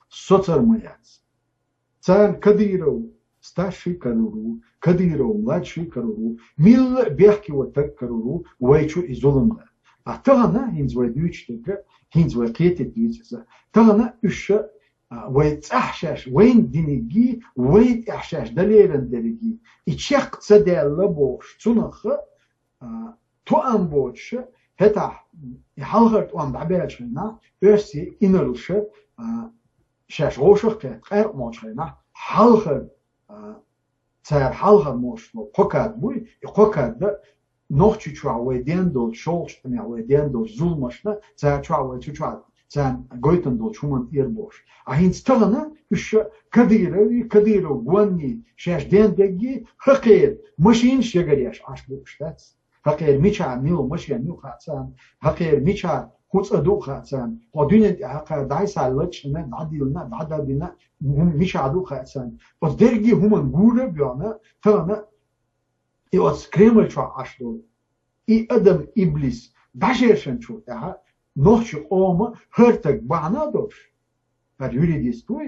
соцур ма яц. Царна Кадыров старший карор ву, Кадыров младший карор ву, милла а бехке ван таг карор ву, вай чу и зулам дан. А тахана, хӀинца вай дуьйцуш дерг, хӀинца вай кхетийта дийца иза. Тахана уьш, а, вай цӀахь шаьш вайна динарггий, вайна тӀехь шаьш дан лерина дерриггий, и чекх ца даьлла бохуш, цунах а, тоам боцуш, хӀетахь, и хьалхара тӀом дӀабаьллачу хенахь, оьрсийн инарлаша, а, шаьш вовшах а кхетта, къаьркъа молчу хенахь, хьалхара, а, цара хьалхара молуш болу кхо кад буй, и кхо кад а Нохчийчохь вай ден долчу, шолгӀачу тӀамехь вай ден долчу зуламашна, цара чохь вай цу чохь царна гойтун долчу хӀуманна тӀера бохуш. А хӀинца тахана уьш Кадыровый, Кадыров гонний шаьш ден дегги, хӀокхеран машинаш ягаръеш Ӏаш бу уьш дац. ХӀокхеран мичахь мила машен ю хаьа царна, хӀокхеран мичахь хӀун цӀа ду хаьа царна, кху дуьнен тӀехь хӀокхара дӀасаллачкъина, дӀадиллина, дӀададина, хӀума мичахь ду хаьа царна. Оцу дерриге хӀуманна гура а боьгӀна, тахана и оцу Кремль чохь Ӏаш долу и адам иблис дӀашершанчул тӀаьхьа нохчийн къоман хӀара таг бахьана а долуш, хӀара юридист вуй,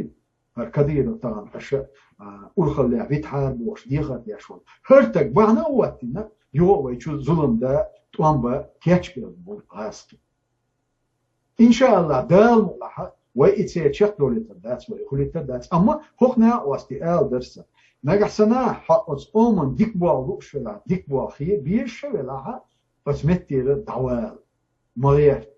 хӀара Кадыров тахана аша, а, урхаллехь витахьара бохуш дехар деш волу, хӀара таг бахьана а хӀоттийна, юха а вай чу зулам дан, тӀом бан кечбелла болу гӀазкхи. ИншааллахӀ, Дала мукъалахь, вай и церан чекхдолуьйтур дац, вай хуьлуьйтур дац. Амма хӀокху накъостий ала дара сан. Нагахь санна хьо оцу къоман дика болх лууш велахь, дика болх безаш велахь, оцу меттера дӀавала. Ма гӀерта.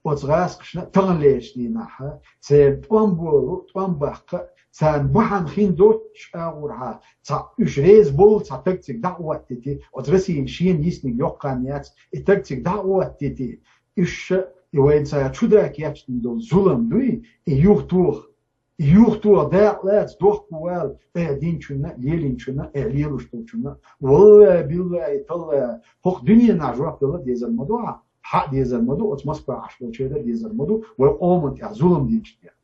Оцу гӀазкхашна таханлерчу дийнахь церан тӀом болу, тӀом баккха, царна бахьана хин доцчу агӀорхьа, цхьа уьш реза болу цхьа таг цига дӀа а хӀоттийти, оцу Россин шена йисниг йоккха хан яц, и таг цига дӀа а хӀоттийти, уьш ша и вайна цара чу дан кечдина долу зулам дуй, и юхатоха. И юхатоха дакъа лаца дохко вала, айхьа динчунна, лелинчунна, айхьа лелуш долчунна. ВаллахӀи, биллахӀи, таллахӀи, хӀокху дуьненахь жоп дала дезар ма ду хьан, хьан а дезар ма ду, оцу Москва Ӏаш болчеран а дезар ма ду, вай къоман тӀехь зулам динчу тӀехь.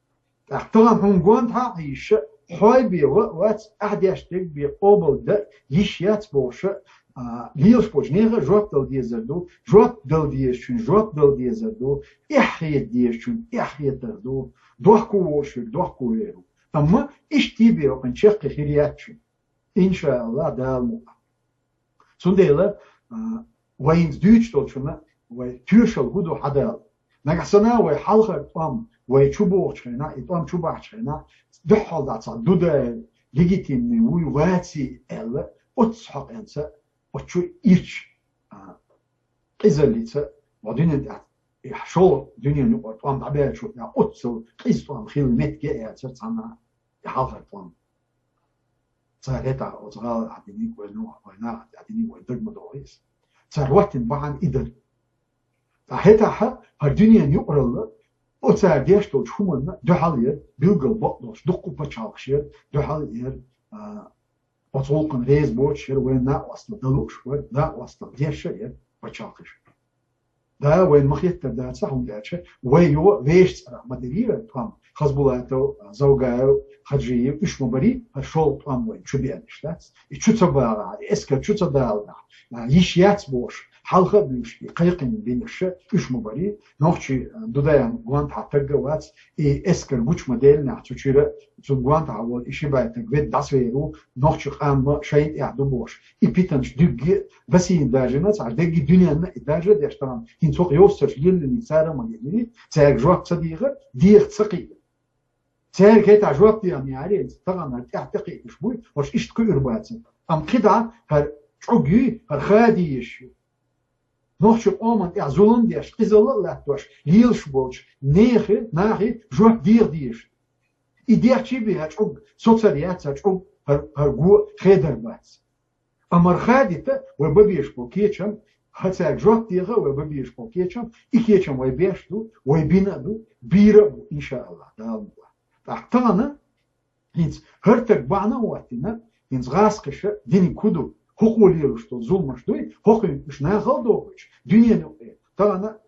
ТӀаккха тахана хьуна гонда хьан а хьийша, хьой бен ва а вац, ахь деш дерг бен къобал дан йиш яц бохуша, а, лелаш болчу нехан а жоп дала дезар ду, жоп дала дезачун жоп дала дезар ду, эхь хета дезачун эхь хетар ду, дохко волуш верг дохко вер ву. Амма иштта бен вакъан чаккхе хир яц шуна. ИншаАллахӀ, Дала мукъа. Цундела, а, вайнца дуьйцуш долчунна вай тоьшалла хӀун ду хьадала. Нагахь санна вай хьалхара тӀом, вай чу бохучу хенахь, и тӀом чу бахьачу хенахь, дуьххьал дӀа цхьа дудай, легитимный вуй, ваций аьлла, оццу хьокъенца, оцу чу ирча, а, къизаллица, ма дуьнен тӀехь, и шолгӀа дуьненан юкъара тӀом дӀабаьллачул тӀехь, оццул къиза тӀом хилла меттиг а яцара цхьанна. И хьалхара тӀом. Цара хӀетахь оцу гӀала ахь диниг, вай нуха, вай наха ахь диниг, вай даг ма догӀу иза. Цара хӀоттийна бахьана и дара. Ткъа хӀетахь хӀара дуьненан юкъаралла, оцара деш долчу хӀуманна дуьхьал яра, билггал бакъдолуш, дуккха пачхьалкхаш яра, дуьхьал яра, а, оцу гӀуллакхана реза боцуш яра, вайн накъостал дан лууш вара, накъостал деш а яра пачхьалкхаш. Да, вайна ма-хеттар дац, хӀунда аьлча вай юха вешан цӀарах ма дирий тӀом. Хазбулатов, Завгаев, Хаджиев, уьш ма барий, хӀара шолгӀа тӀом вайна чу беанаш дац. И чу ца багӀахь, и эскар чу ца далахь, а, йиш яц бохуш, хьалха а буьйш, и кхайкхийна бинарш, уьш ма барий, нохчий, а, Дудаев гонахьа таг а вац, и эскар гуча ма деллинехь цу чуьра, цунна гонахьа волу и ши бӀе таг ведда дӀасавер ву, нохчийн къам шайна тӀехь ду бохуш. И питанаш дуьгге а, Россина даржийна ца Ӏаш, дерриге дуьненна и даржа а деш тахана, хӀинца хӀокху йовсарш леллинарг цара а ма гинний, цаьрга жоп ца дехар, деха ца кхиар. Цаьрга хӀетахь жоп дехна яра, тахана хӀара тӀаьхьа тӀекхиънаш буй, хӀорш иштта кхуьур бацара. Амма кхидӀа хӀара чӀуг юй, хӀара хада езаш ю. Нохчийн къоман тӀехь зулам деш, къизалла а латтош, лелаш болчу нехан, нахе жоп деха дезаш. И дехчий бен хӀара чӀуг, соцур яц хӀара чӀуг, хӀара, хӀара го хедар бац. Амма хӀара хадийта вай бан безаш болу кечам, хӀара цаьрга жоп деха вай бан безаш болу кечам, и кечам вай беш а ду, вай бина а ду, бийр а бу, иншааллахӀ, Дала мукъ лахь. ТӀаккха тахана, хӀинца хӀара таг бахьана а хӀоттийна, хӀинца гӀазкхаша диниг хӀун ду, хӀокхо лелош долу зуламаш дуй, хӀокхуьнга уьш нахала дохуьйтуш, дуьненан юкъе. Тахана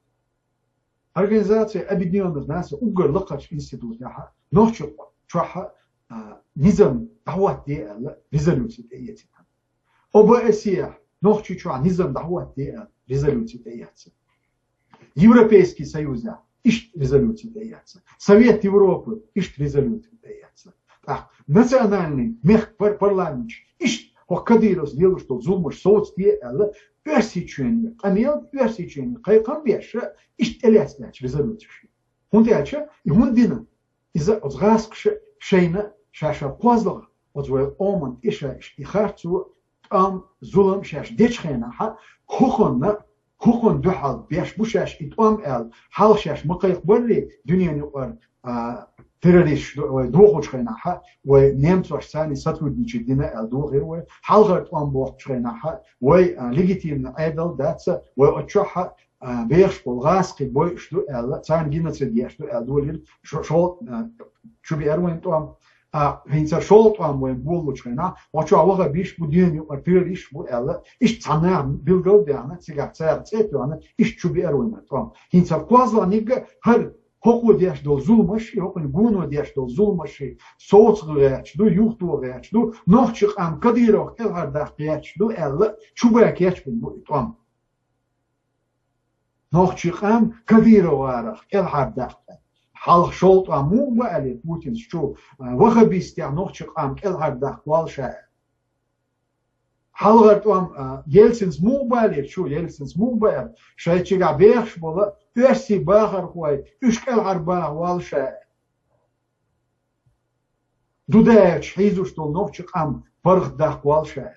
Организация Объединённых Наций уггар лакхарчу институтехь, Нохчийчохь а, а, низам дӀахӀоттаде аьлла, резолюци тӀеэцна. О Б С Е-хь Нохчийчохь низам дӀахӀоттаде аьлла, резолюци тӀеэцна. Европейский Союзехь иштта резолюци тӀеэцна. Совет Европы иштта резолюци тӀеэцна. ТӀаккха национальный мехкан пар-, парламенташ иштта хӀокху Кадыровс лелош долу зуламаш совцаде аьлла, Оьрсийчоьнан къамел, Оьрсийчоьнан кхайкхам беш, иштта тӀелаьцна резолюцеш. ХӀунда аьлча и хӀунда дина? Иза оцу гӀазкхаша шайна ша-ша кхозлагӀа, оцу вай къоман тӀе ша и харцо, тӀом, зулам шаьш дечу хенахь, хӀокхунна, хӀокхунна дуьхьал беш бу шаьш и тӀом аьлла, хьалха шаьш ма кхайкхабаррий, дуьненан юкъара, а, террористаш ду-, вай дохучу хенахь, вай немцошца царна сотрудничать дина аьлла дохийра вай, хьалхара тӀом бохучу хенахь, вай, а, легитимный Ӏедал дац, вай оцу чохь а, бехаш болу гӀазкхий бойуш ду аьлла, царна геноцид еш ду аьлла долийра, шо-, шо-, а, чу беара вайн тӀом. А, хӀинца шолгӀа тӀом вайн болалучу хенахь, оцу чохь ваххабисташ бу, дуьненан юкъара террористаш бу аьлла, иштта цхьа наха билгал а баьхна, цигахь цара цӀе а тоьхна, иштта чу беара вайн тӀом. ХӀинца кхозлагӀниг а хӀара хӀокхо деш долу зуламаш, и хӀокхуьнан гоно деш долу зуламаш, совцаха гӀерташ ду, юхатоха гӀерташ ду, нохчийн къам Кадыровх кӀелхьардаккха гӀерташ ду аьлла, чу баха кечбина бу и тӀом. Нохчийн къам Кадыровх кӀелхьардаккха. Хьалха шолгӀа тӀом муха бу аьлла Путинс чу, а, ваххабистех нохчийн къам кӀелхьардаккха воллуш а. Хьалхара тӀом, а, Ельцинс муха бу аьлла чу, Ельцинс муха бу аьлла, шайн чигахь бехаш болу оьрсийн бахархой, уьш кӀелхьарбаха воллуш а. Дудаевчу хьийзош долу нохчийн къам паргӀатдаккха воллуш а.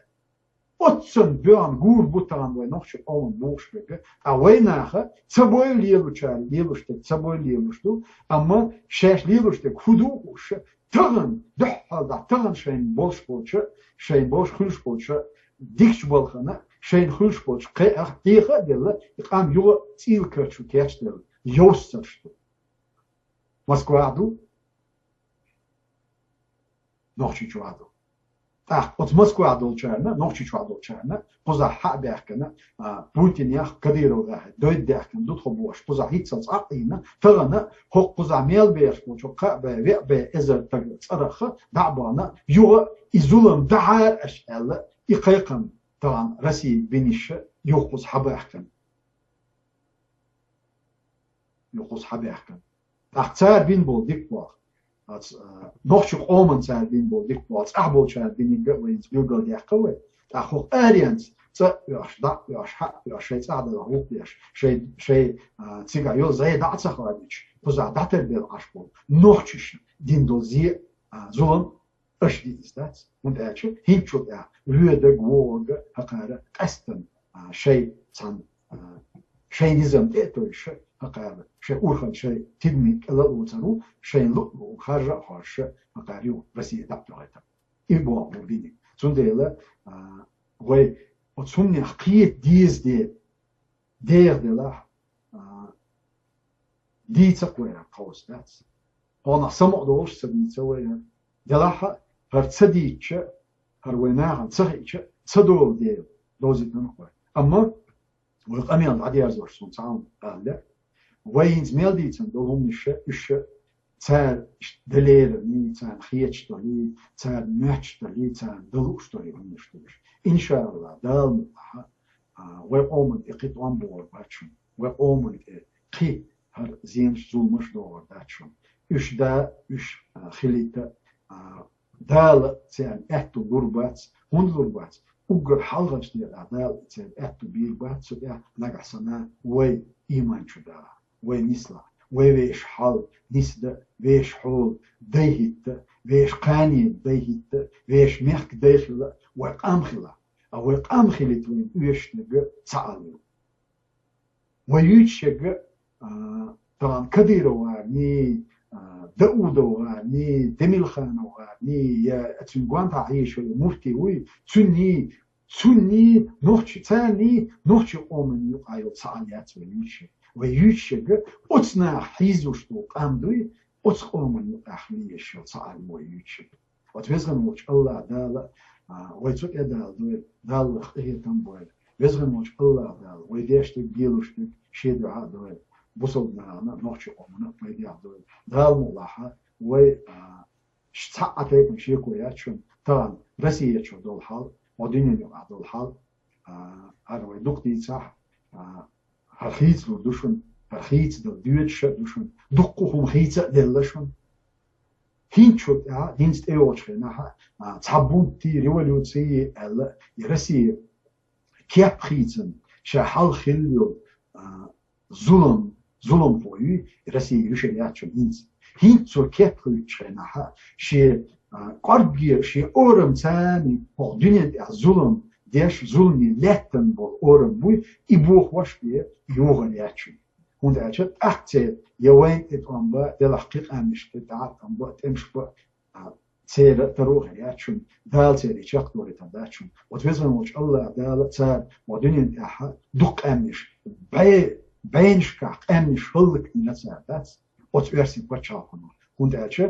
Оццун боьхна гур бу тахана вай нохчийн къоман бохуш берг. Ткъа вай наха ца бойла лелочара лелош дерг ца бойла лелош ду, амма шаьш лелош дерг хӀун ду хууш, тахана, дуьххьал дӀа тахана шайна болуш болча, шайна болуш хуьлуш болча, дикачу балхана шайна хуьлуш болча кхайкхам хьеха а делла, и къам юха а цӀийла карчу кечделла, йовссарш ду. Москвахь ду, Нохчийчохь ду. ТӀаккха оцу Москвахь долчарна, Нохчийчохь долчарна, кхузахь хьа а баьхкина, а, Путинех, Кадыровех дойд даьхкина ду тхо бохуш, кхузахь хӀинццалц Ӏа а Ӏийна, тахана хӀокху кхузахь мел бехаш болчу кхаа бӀе, веа бӀе эзар стаг цӀарах дӀа а бахана, юха и зулам дахьара аша аьлла, и кхайкхам тахана Россия бинарш юха кхуза хьабаьхкина. Юха кхуза хьабаьхкина. ТӀаккха цара бина болу дика болх, ац-, а, нохчийн къоман цара бина болу дика болх, цӀахь болчара бинарг а вай иза билгалдаьккхина вай. ТӀаккха хӀокху аренца цӀа а оьхуш, дӀа а оьхуш, хьа а оьхуш, шайн цӀахь далахь вукху деш, шайн, шайн, а, цигахь йолу зӀе дӀа а ца хоуьйтуш, кхузахь дӀатарбелла Ӏаш болу нохчаша дина долу зе а, а, зулам аша дина иза дац. ХӀунда аьлча хӀинцачул тӀаьхьа воьдург, вогӀург а хӀокхара къаьсттина, а, шайн цхьана, а, шайн низам тӀе а товжуш, хӀокхара шайн урхалла, шайн тидамиг кӀел а лоцур ву, шайн луъ-луъург харжа а хоржуш, хӀокхара юха Россия дӀа а тоьхуьйтур. И боху вай диниг. Цундела, а, вай оцу хӀуманех кхета деза дела, деха делахь, а, дийца-кх вай хӀара кхуза дац. Хьо нах самукъа долуш ца дийца вай хӀара. Делахь а, хӀара ца дийцча, хӀара вай нахана ца хиъча, ца долу дела, довзийтина-кх вай. Амма вай къамел дӀадерзош суна цхьа хӀума ала лаьа. Вай хӀинца мел дийцина долу хӀуманаш, уьш цара иштта далералий, царна хеташ далий, царна моьттуш далий, царна далуш далий хӀуманаш ду уьш. ИншааллахӀ, Дала мукъ лахь, а, вай къоман тӀе кхин тӀом богӀур бац шуна. Вай къоман тӀе кхин хӀара зенаш, зуламаш догӀур дац шуна. Уьш да, уьш, а, хилийта, а, Дала царна аьтту лур бац, хӀунда лур бац? Уггар хьалхарча декъа Дала царна аьтту бийр бац, цу тӀехь нагахь санна вай ийман чу дагӀа, вай нислахь, вай вешан хьал нисда, вешан хьол дайхӀитта, вешан кхане дайхӀитта, вешан мехка дайхила, вай къам хила. А вай къам хилийта вайна оьшнарг цхьа Алла ю. Вай юьйцуш ерг, а, тахана КадыровгӀарний, а, ДаудовгӀарний, ДемирхановгӀарний, я цуьнан гонахьа хьийзаш йола муфти вуй, цуьнний, цуьнний, нохчий, царний, нохчий къоманний юкъахь йола цхьа Алла яц вай юьйцуш ерг. Вай юьйцуш ерг оцу наха хьийзош долу къам дуй, оцу къоманна юкъахь хила езаш йолу цхьа Алла ю вай юьйцуш ерг. Оцу везан волчу АллахӀ Дала, а, вай цу тӀе Дала дойла, Дала вайх къинхетам бойла. Везан волчу АллахӀ Дала вай деш дерг, лелош дерг шен дуьхьа а дойла. Бусалба нахана, нохчийн къомана а пайдехь дойла. Дала мукъалахь, вай, а, ш-, цхьа а тайпана шеко яц шуна, тахана Россия чохь долу хьал, ма дуьненан юкъахь долу хьал, а, хӀара вай дукха дийцахь, а, хӀара хийцалур ду шуна, хӀара хийцадала доьдуш а ду шуна, дуккха а хӀума хийца а делла шуна. ХӀинца чу тӀехь, хӀинца тӀейогӀучу хенахь, а, цхьа бунт, революци аьлла, и Россия кеп хийцина, ша хьалха хилла йолу, а, зулам, зуламхо ю, Россия юьшар яц шуна хӀинца. ХӀинца цо кеп хӀуьттучу хенахь, шен, а, кӀоргге, шен орамца хӀокху дуьнен тӀехь зулам деш, зуламе лаьттина болу орам буй, и бохош бен, юхар яц шуна. ХӀунда аьлча тӀаккха церан я вайна тӀе тӀом бан, делахь кхин къаьмнашна тӀе тӀом бан, тӀемаш бан, а, церан таро а хир яц шуна, Дала церан чекхдолуьйтур дац шуна. Оцу везан волчу АллахӀ Дала цара ма дуьнен тӀехь дукха къаьмнаш, бӀе-, бӀеннашкахь къаьмнаш хӀаллакдина цара дац оцу оьрсийн пачхьалкхо. ХӀунда аьлча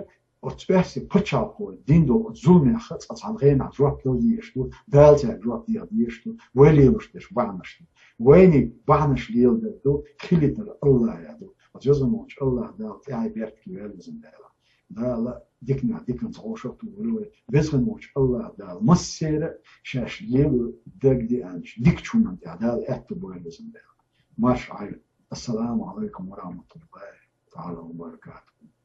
оцу оьрсийн пачхьалкхо дина долу оцу зуламех цкъа цхьана хенахь жоп дала дезаш ду, Дала цаьрга жоп деха дезаш ду, вай лелош дерш бахьанаш ду. Вайниг бахьанаш леладер ду, хилийтар АллахӀ ду. Оцу везан волчу АллахӀ Дала тӀаьхье беркате ваьлла везан Дала. Дала диканах диканца гӀо шо а тухур ву вай. Везан волчу АллахӀ Дала массеран а шаьш лело дагадеанчу дикачу хӀуманна тӀехь Дала аьтто бойла везан Дала. Марша Ӏойла. Ассаламу Ӏалайкум ва рахьматуллахӀи таӀала ва баракатухӀ.